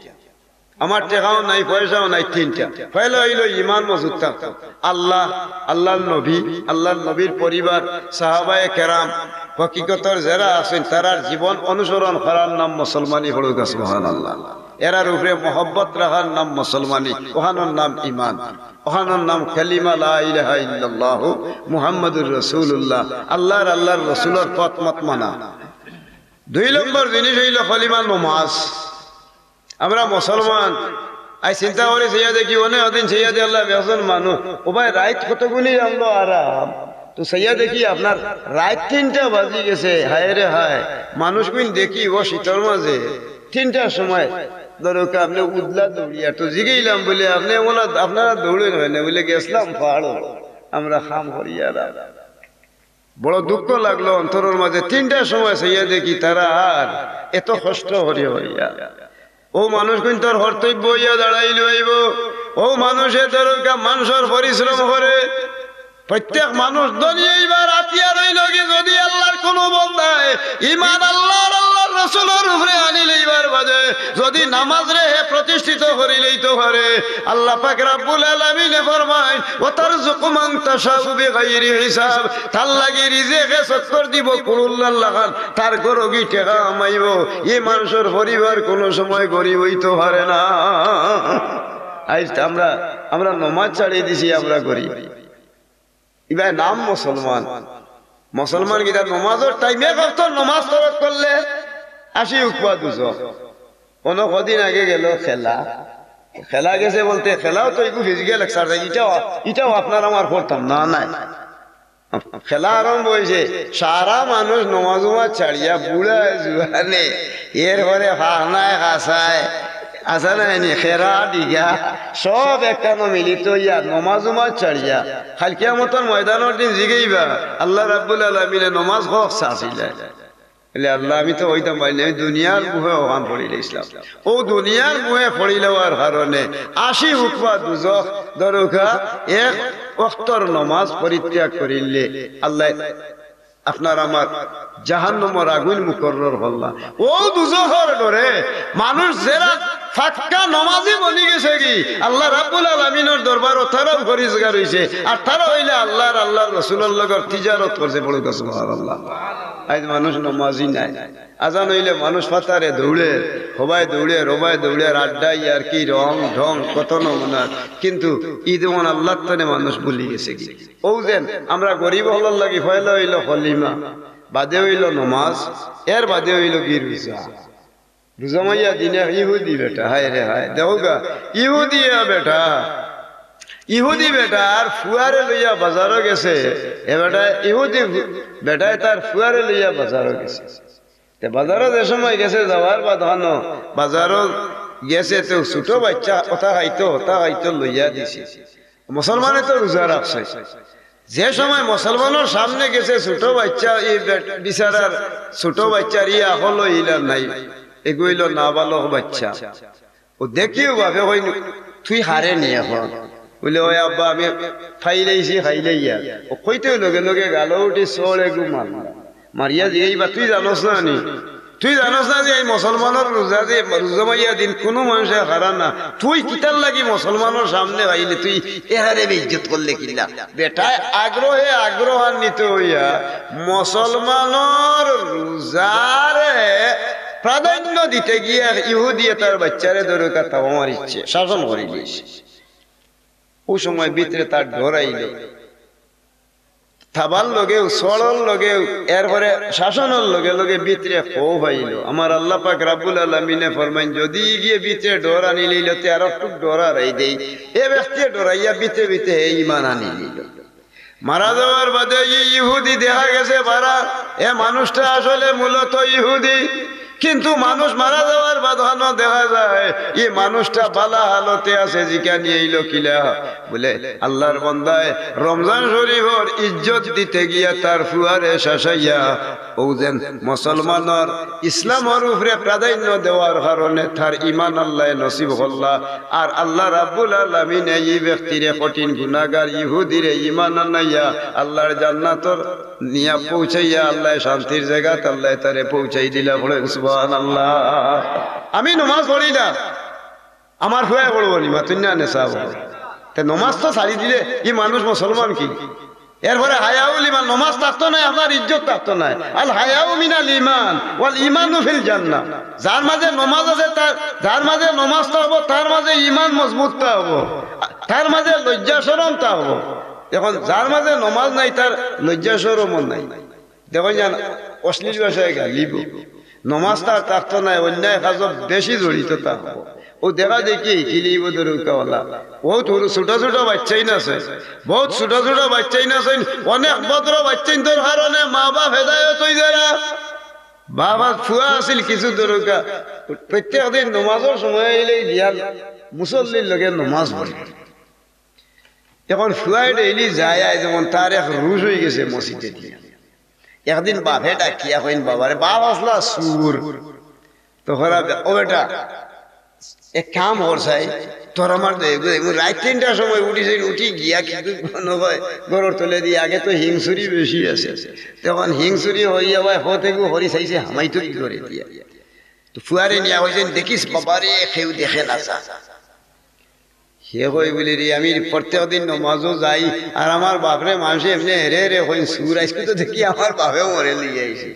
আমার টেকাও নাই, পয়সাও নাই, তিনটা। পয়লা অইলো ইমান মজবুত থাকতো। আল্লাহ, আল্লাহর নবী, আল্লাহর নবীর পরিবার, সাহাবায়ে কেরাম, হকিকতর যেরা আছইন, তারার জীবন অনুসরণ করার নাম মুসলমানি। পড়উক্কা সুবহানাল্লাহ। এরার উপরে মহব্বত রাখার নাম মুসলমানি, অখানর নাম ইমান, অখানর নাম কালিমা লা ইলাহা ইল্লাল্লাহু মুহাম্মাদুর রাসূলুল্লাহ, আল্লাহর, আল্লাহর রসুলর পথ মত মানা। দুই নম্বর জিনিস অইলো কলিমা, নমাজ। আমরা মুসলমান, আইজ চিন্তা করি, চাইয়া দেখি, অনে ওদিন চাইয়া দেখি, আল্লাহ, একজন মানুষ, ও ভাই, রাইত কতগুলি আমলো আরাম। তো চাইয়া দেখি, আপনার রাইত তিনটা বাজি গেছে, হায় রে হায়। মানুষগুইন দেখি, ও শীতর মাঝে তিনটার সময়, ধরউক্কা, আপনে উদলা দৌড়িয়া। তো জিগাইলাম, বুলে, আপনে ওলা, আপনারা দৌড়ইন অয় না? বুলে, গেছলাম পাহাড়ো, আমরা কাম করিয়ার। বড় দুঃখ লাগলো অন্তরর মাঝে। তিনটার সময় চাইয়া দেখি তারা আর এত কষ্ট করি হইয়া। অউ মানুষগুইনতর কর্তব্য অইয়া দাঁড়াইলো অইবো। অউ মানষে ধরউক্কা মানষর পরিশ্রম করে। প্রত্যেক মানুষ ধনী অইবার আতিয়ার অইলো গি যুদি আল্লাহর কুনু বন্দায় ইমান আল্লাহর, আল্লাহর রসুলর উপরে আনি লইবার বাদে যুদি নামাজরে হে প্রতিষ্ঠিত করি লইতো পারে। আল্লাহ পাক রাব্বুল আলামিনে ফরমাইন, "ওয়া তারযুকু মান তাশাউ বিগাইরি হিসাব।" তার লাগি রিজেকে চক্কর দিবো কুড়ুল্লার লাখান, তার ঘরো গি টেকা হামাইবো। ই মানষর পরিবার কুনু সময় গরিব অইতো পারে না। আইজ আমরা, আমরা নমাজ ছাড়ি দিছি, আমরা গরিব। ইবায় নাম মুসলমান। মুসলমান কিতা নমাজর টাইমে এক ওয়াক্ত নমাজ তরক করলে আশি উকবা দুজখ। অনো কদিন আগে গেলো খেলা, খেলা গেছে বলতে খেলাও তো একটু physical exercise, ইটাও, ইটাও আপনার আমার করতাম না, নাই। খেলা আরম্ভ অইছে, সারা মানুষ নমাজ উমাজ ছাড়িয়া, বুড়া জুয়ানে, এরপরে ফাহনায় খাসায়, আছে না নি, খেরা ডিগা, সব একখানো মিলিত অইয়া নমাজ উমাজ ছাড়িয়া, কাইল কিয়ামতর ময়দানর দিন জিগাইবা, আল্লাহ রাব্বুল আলামিনে নমাজ হক চাছিলা। বলে, "আল্লাহ, আমি তো অইতাম পারি না, আমি দুনিয়ার মুহে অখান পড়িলাইছলাম।" অউ দুনিয়ার মুহে পড়িলাওয়ার কারণে আশি উকবা দুজখ ধরউক্কা, এক ওয়াক্তর নমাজ পরিত্যাগ করিলে আল্লায় আপনার আমার জাহান্নামর আগুইন মুকররর করলা। অউ দুজখর ডরে মানুষ যেরা পাক্কা নমাজি বনি গেছে গি, আল্লাহ রাব্বুল আলামিনর দরবারো তারাও পরিষ্কার অইছে। আর তারা অইলে আল্লাহর, আল্লাহর রসুলর লগর তিজারত করছে। পড়উক্কা সুবহানাল্লাহ। আইজ মানুষ নমাজি নাই। আজান অইলে মানুষ ফাতারে দৌড়ের, হবায় দৌড়ের, হবায় দৌড়ের, আড্ডা, ইয়ারকি, রং, ঢং, কত নমুনা। কিন্তু ইদ মন আল্লাহর তনে মানুষ ভুলি গেছে গি। অউ যেন আমরা গরিব অকলর লাগি পয়লা অইলো কলিমা, বাদে অইলো নমাজ, এর বাদে অইলো গি রোজা। রুজা মাইয়া দিন এক ইহুদি বেটা, হায় রে হায়, দেখো গা, ইহুদি এ বেটা, ইহুদি বেটা আর ফুয়ারে লইয়া বাজারো গেছে। এ বেটা ইহুদি ফু-, বেটায় তার ফুয়ারে লইয়া বাজারো গেছে। তে বাজারো যে সময় গেছে, যাওয়ার বাদ হানো বাজারো গেছে, তো ছোট বাচ্চা ওটা খাইতো, ওটা খাইতো লইয়া দিছে। মুসলমানে তো রুজা রাখছে। যে সময় মুসলমানর সামনে গেছে, ছোট বাচ্চা, এই বে-, বিচারার ছোট বাচ্চার ইয়া হলো ইলা নাই, এগু অইলো নাবালক বাচ্চা। ও দেখিও বাপে কইন, "তুই হারে নি এখন?" বুলে, "ওই আব্বা, আমি ফাইলাইছি, খাইলাইয়া।" ও কইতে লগে লগে গালো উঠি চড় এগু মারলা। মারিয়া জিগাইবা, "তুই জানোস না নি? তুই জানোস না যে এই মুসলমানর রুজা, যে রুজা মাইয়া দিন কুনু মানষে হারা না? তুই কিতার লাগি মুসলমানর সামনে আইলে তুই এহারে বেইজ্জত করলে কিলা?" বেটায় আগ্রহে আগ্রহান্বিত হইয়া মুসলমানর রুজারে প্রাধান্য দিতে গিয়া ইহুদিয়ে তার বাচ্চারে ধরে কাতাও মারিছে, শাসন করি দিছে। ও সময় ভিতরে তার ডর আইলো। থাবার লগেউ, চড়র লগেউ, এরপরে শাসনর লগে লগে ভিতরে খৌফ আইলো। আমার আল্লাহ পাক রাব্বুল আলামিনে ফরমাইন, যদি গিয়ে ভিতরে ডর আনিলিলো, তে আর একটু ডর আরাই দেই। এ ব্যক্তি ডরাইয়া ভিতরে ভিতরে হে ইমান আনিলিলো। মারা যাওয়ার বাদে ই ইহুদি দেখা গেছে বারা, এ মানুষটা আসলে মূলত ইহুদি। কিন্তু মানুষ মারা যাওয়ার বাদ হানো দেখা যায়, ই মানুষটা বালা হালতে আছে, জিকানি এইলো কিলা? বুলে, আল্লাহর বন্দায় রমজান শরীফর ইজ্জত দিতে গিয়া তার ফুয়ারে শাসাইয়া, ও যেন মুসলমানর ইসলামর উপরে প্রাধান্য দেওয়ার কারণে তার ইমান আল্লায় নসিব করলা। আর আল্লাহ রাব্বুল আলামিনে ই ব্যক্তিরে কঠিন গুনাগার ইহুদিরে ইমান আনাইয়া আল্লাহর জান্নাতর নিয়া পৌঁছাইয়া আল্লায় শান্তির জাগাত আল্লায় তারে পৌঁছাই দিলা। বলেন সুবহানাল্লাহ। আমি নমাজ পড়ি না, আমার ফুয়ায় পড়বো নি, মাতুন না নেশা হবো। তে নমাজ তো ছাড়ি দিলে ই মানুষ মুসলমান কি? এরপরে হায়াউল ইমান, নমাজ থাকতো নায়, আপনার ইজ্জত থাকতো নায়। আল হায়াউ মিনাল ইমান, ওয়াল ইমানু ফিল জান্নাহ। যার মাঝে নমাজ আছে, তার, যার মাঝে নমাজ থাকবো, তার মাঝে ইমান মজবুত থাকবো, তার মাঝে লজ্জা শরম থাকবো। এখন যার মাঝে নমাজ নাই, তার লজ্জা শরমও নাই। দেখো যান, অশ্লীল ভাষায় গালিব। নমাজ তার থাকতো নায়, অন্যায় কাজও বেশি জড়িত থাকবো। ও দেখা দেখি হিকিলিব দরুকাওয়ালা। বহুত হুরু ছোট ছোট বাচ্চাইন আছে, বহুত ছোট ছোট বাচ্চাইন আছে, অনেক ভদ্র বাচ্চাইন্তর কারণে মা বাপ হেদায়ত হই যায় না। বাবা ফুয়া আছিল কিছু দরুকা, প্রত্যেক দিন নমাজর সময় আইলে গিয়া মুসল্লির লগে নমাজ পড়ে। এখন ফুয়ায় ডেইলি যায়, আয় যেমন তার এক রুশ হই গেছে মসজিদে দিয়া। একদিন বাপে ডাকিয়া কইন, "বাবারে, বাপ আসলা সুর, তো খরা বে-, ও বেটা, এক কাম কর চাই, তোর আমার দে-, দে-, রাত তিনটার সময় উঠিস, উঠি গিয়া কিন্তু মনে হয় ঘরর তলে দিয়ে, আগে তো হিংসুরি বেশি আছে, তখন হিংসুরি হইয়া ভাই হতে গু হরি চাইছে, হামাই তো কি করে দিয়া।" তো ফুয়ারে নিয়া কইছেন, "দেখিস বাবারে, কেউ দেখে না যা।" হে কই বুলে, "রে, আমি প্রত্যেক দিন নমাজও যাই, আর আমার বাপরে মানষে এমনে হেরে হেরে কইন সুর, আইজকু তো দেখি আমার বাপেও মরে লইয়া আইছে।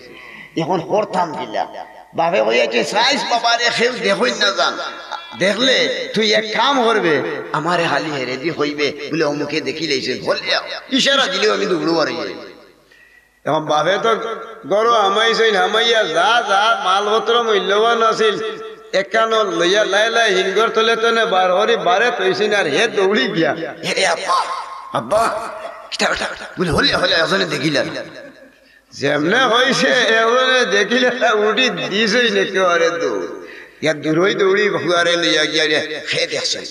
এখন করতাম কিলা?" বাপে কই, "আইছে, চাইস বাবারে, কেউ দেখইন না যান। দেখলে তুই এক কাম করবে, আমারে খালি হেরে দি কইবে, বুলে, 'অমুকে দেখিলাইছে, হলে ইশারা দিলেও আমি দৌড়ো আর যাই।'" এখন বাপে তো ঘরো হামাইছইন, হামাইয়া যা যা মালপত্র মূল্যবান আছিল, একখানো লইয়া লাই লাই হিঙ্গর তলে তনে বার করি বারে থইছইন, আর হে দৌড়ি গিয়া, "এ রে আব্বা, আব্বা, কিতা, কিতা, কিতা?" বুলে, "হলে, হলে, একজনে দেখিলা।" যেমনে কইছে, একজনে দেখিলা, উঠি দিছইন একেবারে দৌড়। ইয়া দূরই দৌড়ি ফুয়ারে লইয়া গিয়া রে, হে দেখছইন।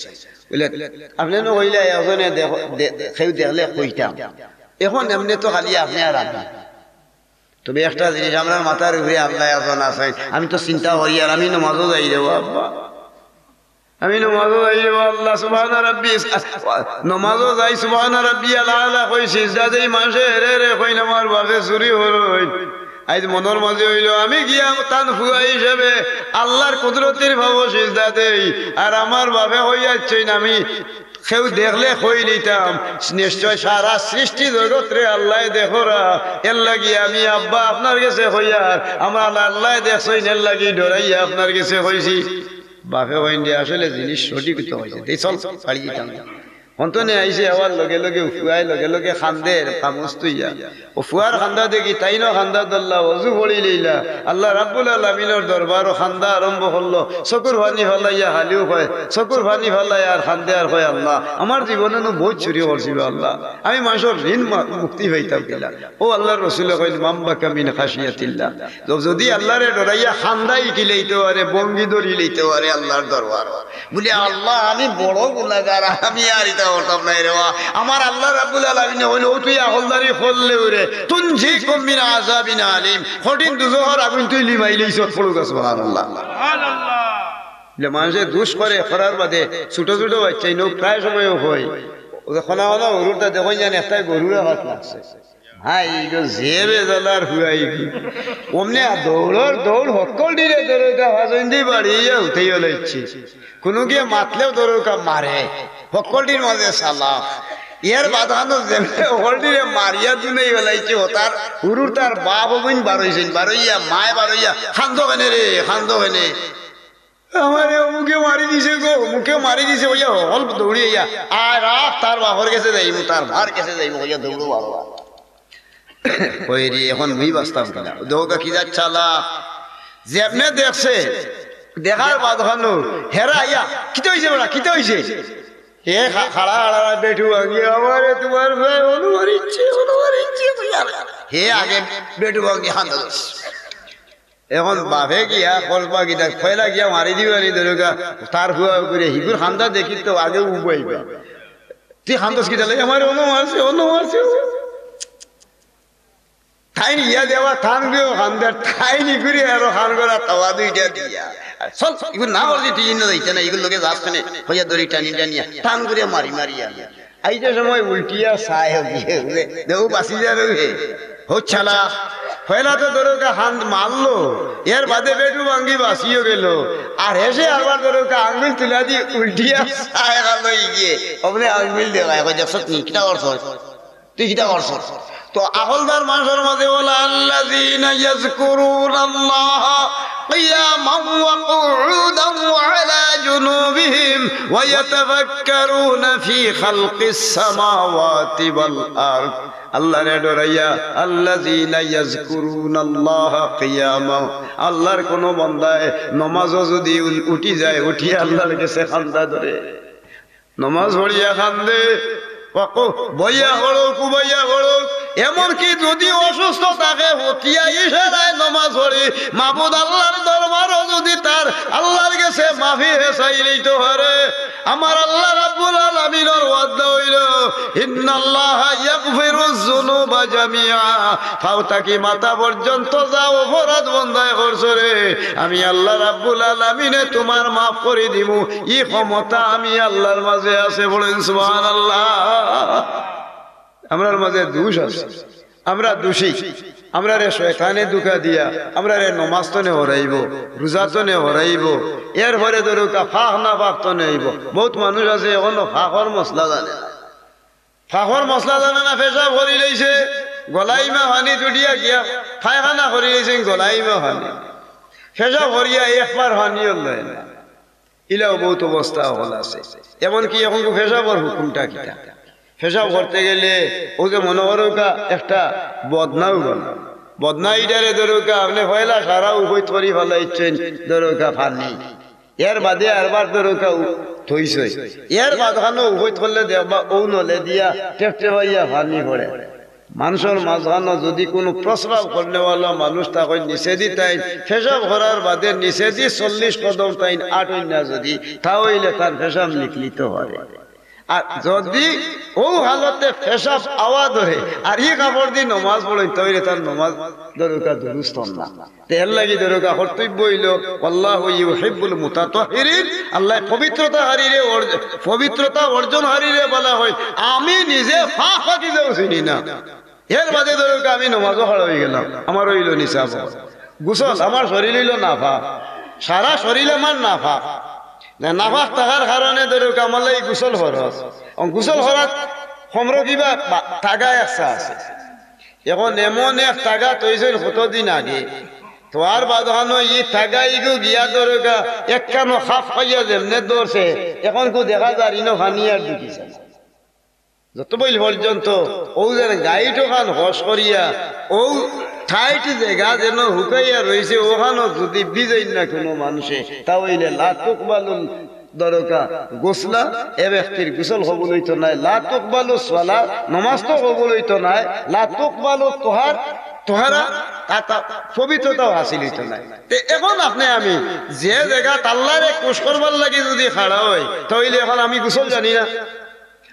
বুলে, "আপনে না কইলা একজনে দেখ-, দে-, দে-, কেউ দেখলে কইতাম।" এখন এমনে তো খালি আপনে আর আমি। তবে একটা জিনিস, আমরার মাথার উপরে আল্লাহ একজন আছইন। আমি তো চিন্তা করি, আর আমি নমাজও যাই রে আব্বা, আমি নমাজও যাই রে আল্লাহ, সুবহানা রাব্বি, নমাজও যাই, সুবহানা রাব্বিয়াল আলা কই, সিজদা দেই, মানষে হেরে হেরে কইন আমার বাপে চুরি করইন। আইজ মনর মাঝে অইলো, আমি গিয়া তান ফুয়া হিসাবে আল্লাহর কুদরতির পাও সিজদা দেই, আর আমার বাপে কইয়া আইছইন, আমি কেউ দেখলে কইলিতাম, নিশ্চয় সারা সৃষ্টি জগতরে আল্লায় দেখরা, এর লাগি আমি আব্বা আপনার গেছে কইয়ার, আমার আল্লায় দেখছইন, এর লাগি ডরাইয়া আপনার গেছে কইছি। বাপে কইন যে, "আসলে জিনিস সঠিক তো কইছে, দে চল, বাড়ি যাইতাম।" হন্তনে আইছে, আওয়ার লগে লগে ফুয়ায় লগে লগে কান্দের, কামুস তুইয়া। ও ফুয়ার কান্দা দেখি, তাইনও কান্দা ধরলা, অজু পড়ি লইলা। আল্লাহ রাব্বুল আলামিনর দরবারো কান্দা আরম্ভ করলো। চকুর পানি ফালাইয়া খালিউ কয়, চকুর পানি ফালাইয়া আর কান্দে আর কয়, "আল্লাহ, আমার জীবনে নু বউত চুরি করছি বা আল্লাহ, আমি মানষর ঋণ মা-, মুক্তি পাইতাম কিলা।" ও আল্লাহর রসুলে কইন, "মান বাকা মিন খাশিয়াতিল্লাহ।" তো যদি আল্লাহরে ডরাইয়া কান্দা হিকি লইতে পারে, ভঙ্গি ধরি লইতে পারে আল্লাহর দরবারো, বুলে, "আল্লাহ, আমি বড় গুনাগার, আমি আর ইতা করতাম নায় রে বা।" আমার আল্লাহ রাব্বুল আলামিনে কইন, "ও তুই আহলদারি করলে ওরে, তুনজিকুম মিন আযাবিন আলিম, কঠিন দুজখর আগুন তুই লিমাই লইছস।" পড়ুক্কা সুবহানাল্লাহ। বুলে, মানষে দুষ করে, করার বাদে ছোট ছোট বাইচ্চাইনও প্রায় সময় অয়, ও যে খনা খনা হুরুতা দেখইন জানি একটায় গরুরে আঘাত লাগছে। হায় গো, যে বেজালার ফুয়াই গো। অমনে দৌড়র দৌড়, হক্কলটিরে ধরুক্কা, ফাজইন্দি বাড়িয়া উঠাইয়া লাইছে। কুনুগিয়ে মাতলেও ধরুক্কা মারে, হক্কলটির মাঝে চালাক। এর বাদ খানো যেমনে হক্কলটিরে মারিয়া দুনাই ফালাইছে, ও তার হুরুর তার বাপ অগুইন বারইছইন, বারইয়া, মায় বারইয়া, "কান্দো কেনে রে, কান্দো কেনে?" "আমারে অমুকে মারি দিছে গো, অমুকে মারি দিছে," কইয়া হক্কল দৌড়ি আইয়া, "আয় রাখ, তার বাপর গেছে যাইমু, তার মার গেছে যাইমু," কইয়া দৌড়ো বাবা। কই রে, এখন মুই বাঁচতাম কিনা? দেখো কি যার চালা, যেমনে দেখছে, দেখার বাদ খানো, হেরা আইয়া, "কিতা অইছে বেটা, কিতা অইছে?" হে খা-, খাড়া খাড়া বেটু ভাঙ্গি, "আমারে তুমার ভাই অনুমার ইচ্ছে, অনুমার ইচ্ছে," কইয়া। হে আগে বেটু ভাঙ্গি কান্দো। এখন বাপে গিয়া কলপা কিতা, পয়লা গিয়া মারি দিবা নি ধরুক্কা, তার ফুয়া করে হিগুর কান্দা দেখি তো আগে উবাইবা। "তুই কান্দস কিতা লাগি?" "আমারে অনো মারছে, অনো মারছে।" তাইন ইয়া দেওয়া টান দিও কান্দের, তাইন ইগুরে আরো কান করা তাওয়া দুইটা দিয়া। আর চল, ইগুর না করছি তুই ইনো যাইতে না, ইগুর লগে যাস কেনে, কইয়া দড়ি টানি টানিয়া, টান করিয়া মারি মারিয়া। আইতে সময় উল্টিয়া চায় অগিয়ে, দেখো বাঁচি যার হে। হো চালা, পয়লা তো ধরুক্কা কান্দ মারলো, এর বাদে বেটু ভাঙ্গি বাঁচিও গেল। আর হেষে আরবার ধরুক্কা আঙ্গুল তুলা দি উল্টিয়া চায় খালো ইগিয়ে। অমনে আঙ্গুল দেখায়, কয়, "দেখছত নি, কিতা করছস? তুই কিতা করছস?" তো আহলদার মানষর মাঝে অইলা, "আল্লাযীনা ইয়াযকুরুনাল্লাহা কিয়ামান ওয়া কুউদান ওয়া আলা জুনুবিহিম ওয়া ইয়াতাফাক্কারুনা ফি খালকিস সামাওয়াতি ওয়াল আরদ।" আল্লাহরে ডরাইয়া, "আল্লাযীনা ইয়াযকুরুনাল্লাহা কিয়ামা।" আল্লাহর কোনো বন্দায় নমাজও যদি উল-, উঠি যায়, উঠিয়া আল্লাহর গেছে কান্দা ধরে। নমাজ পড়িয়া কান্দে, ওয়াকু-, বইয়া পড়ুক, উবাইয়া পড়ুক, এমনকি যদি অসুস্থ থাকে, হতিয়া ইশারায় নমাজ পড়ি, মাবুদ আল্লাহর দরবারও যদি তার আল্লাহর গেছে মাফি হেছাই লইতে পারে, আমার আল্লাহ রাব্বুল আলামিনর ওয়াদা অইলো, "ইন্নাল্লাহা ইয়াগফিরুয যুনুবা জামিআ।" পাও থাকি মাথা পর্যন্ত যা অপরাধ বন্দায় করছো রে, আমি আল্লাহ রাব্বুল আলামিনে তুমার মাফ করি দিমু। ই ক্ষমতা আমি আল্লাহর মাঝে আছে, বলেন সুবহানাল্লাহ। আমরার মাঝে দুষ আছে, আমরা দুষি, আমরারে শয়তানে ধুকা দিয়া, আমরারে নমাজ তনে হরাইবো, রোজা তনে হরাইবো, এরপরে ধরুক্কা পাক না পাক তনে অইবো। বউত মানুষ আছে অখনো পাকর মসলা জানে না। পাকর মসলা জানে না, পেশাব করি লইছে, গলাইমা পানি তুটিয়া গিয়া, পায়খানা করি লইছে, গলাইমা পানি। পেশাব করিয়া একবার পানিও লয় না। ইলাও বউত অবস্থা অকল আছে। এমনকি অখন পেশাবর হুকুমটা কিতা? পেশাব করতে গেলে অউ যে মনো করউক্কা একটা বদনাও গেল। বদনা ইটারে ধরুক্কা, আপনে পয়লা সারা উফইত করি ফালাইছইন, ধরুক্কা পানি। এর বাদে আরবার ধরুক্কা উ-, থইছইন। এর বাদ খানো উফইত করলে দেখবা অউ নলে দিয়া টেপটেপাইয়া পানি পড়ে। মানষর মাঝখানো যদি কুনু প্রস্রাব করনেওয়ালা মানুষ থাকইন নিচেদি তাইন, পেশাব করার বাদে নিচেদি চল্লিশ কদম তাইন আটইন না যদি, তা অইলে তার পেশাব নিকলিত অয়। আর যদি অউ হালতে পেশাব আওয়া ধরে আর ই কাপড়দি নমাজ পড়ইন, তা অইলে তার নমাজ ধরুক্কা দুরুস্ত অর না। তে এর লাগি ধরুক্কা কর্তব্য অইলো, "ওয়াল্লাহু ইউহিব্বুল মুতাতাহহিরিন", আল্লায় পবিত্রতাহারীরে অর্জ-, পবিত্রতা অর্জনহারীরে বলা অয়, আমি নিজে পাক পাকিজাও চিনি না। এর বাদে ধরুক্কা আমি নমাজো খাড়া অইগেলাম, আমার অইলো নিসাব। গোসল, আমার শরীল অইলো নাপাক, সারা শরীল আমার নাপাক। না, নাপাক থাকার কারণে ধরুক্কা আমার লাগি গোসল ফরজ। অখন গোসল করাত কমরো কিবা বা-, তাগা একটা আছে। অখন এমন এক তাগা থইছইন কতদিন আগে, থওয়ার বাদ খানো ই তাগা ইগু গিয়া ধরুক্কা একখানো খাপ পাইয়া যেমনে ধরছে, অখন কু দেখা যার ইনো পানি আর ঢুকিছে না। যতবইল পর্যন্ত অউ যেন গাইট অখান হস করিয়া অউ টাইট জাগা যেন হুকাইয়া রইছে, অখানো যুদি ভিজাইন না কুনু মানষে, তা অইলে লা তুকবালুল দরকা গুসলা, এ ব্যক্তির গুসল কবুল অইতো নায়, লা তুকবালু সালা, নমাজ তো কবুল অইতো নায়, লা তুকবালু তোহার, তোহারা, তা, তা পবিত্রতাও হাসিল অইতো নায়। তে এখন আপনে আমি যে জাগাত আল্লারে খুশ করবার লাগি যুদি খাড়া অই, তা অইলে এখন আমি গুসল জানি না,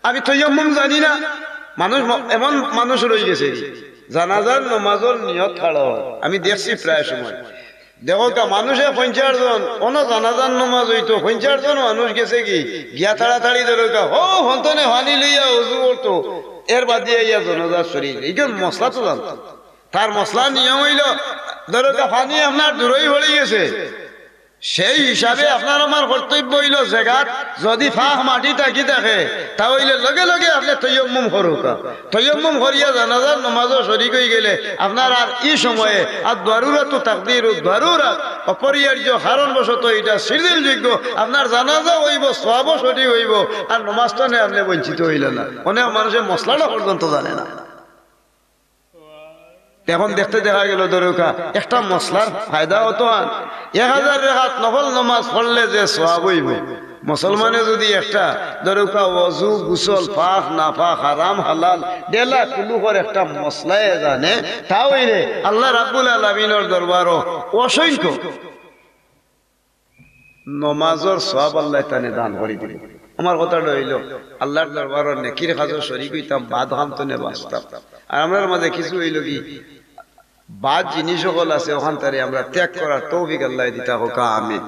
আমি তৈয়ম্মুম জানি না। মানুষ ম-, এমন মানুষ রইগেছে, জানাজার নমাজর নিয়ত খাড়া অয়, আমি দেখছি প্রায় সময়। দেখউক্কা, মানষে পঞ্চাশ জন, অনো জানাজার নমাজ অইতো, পঞ্চাশ জন মানুষ গেছেগি, গিয়া তাড়াতাড়ি ধরউক্কা, হউ, হন্তনে পানি লইয়া অজু করতো, এর বাদে আইয়া জানাজার শরিক। ইগুন মসলা তো জানতো। তার মসলার নিয়ম অইলো, ধরউক্কা, পানি আপনার দূরই পড়িগেছে, সেই হিসাবে আপনার আমার কর্তব্য অইলো, জাগাত যুদি পাক মাটি থাকি থাকে, তা অইলে লগে লগে আপনে তৈয়ম্মুম করউক্কা। তৈয়ম্মুম করিয়া জানাজার নমাজো শরিক অইগেলে আপনার আর ই সময়ে আর দারুরাতু তাকদিরু দারুরাত, অপরিহার্য কারণবশত ইটা সিরিজযোগ্য, আপনার জানাজাও অইবো, সওয়াবও শরিক অইবো, আর নমাজ তো নে আপনে বঞ্চিত অইলা না। অনেক মানষে মসলাটা পর্যন্ত জানে না। এখন দেখতে দেখা গেল, ধরউক্কা, একটা মসলার ফায়দা অতো আন, এক হাজার রেকাত নফল নমাজ পড়লে যে সওয়াব অইবো, মুসলমানে যুদি একটা, ধরউক্কা, অজু, গুসল, পাক, নাপাক, হারাম, হালাল, ডেলা কুলুকর একটা মসলায় জানে, তা অইলে আল্লাহ রাব্বুল আলামিনর দরবারো অসংখ্য নমাজর সওয়াব আল্লায় তানে দান করি দিবো। আমার কথাটা অইলো, আল্লার দরবারো নেকির কাজো শরিক অইতাম, বাদ খান তনে বাঁচতাম। আর আমরার মাঝে কিছু অইলোগি, বাদ জিনিস অকল আছে, অখান তারে আমরা ত্যাগ করার তৌফিক আল্লায় দিতা হউক্কা, আমিন।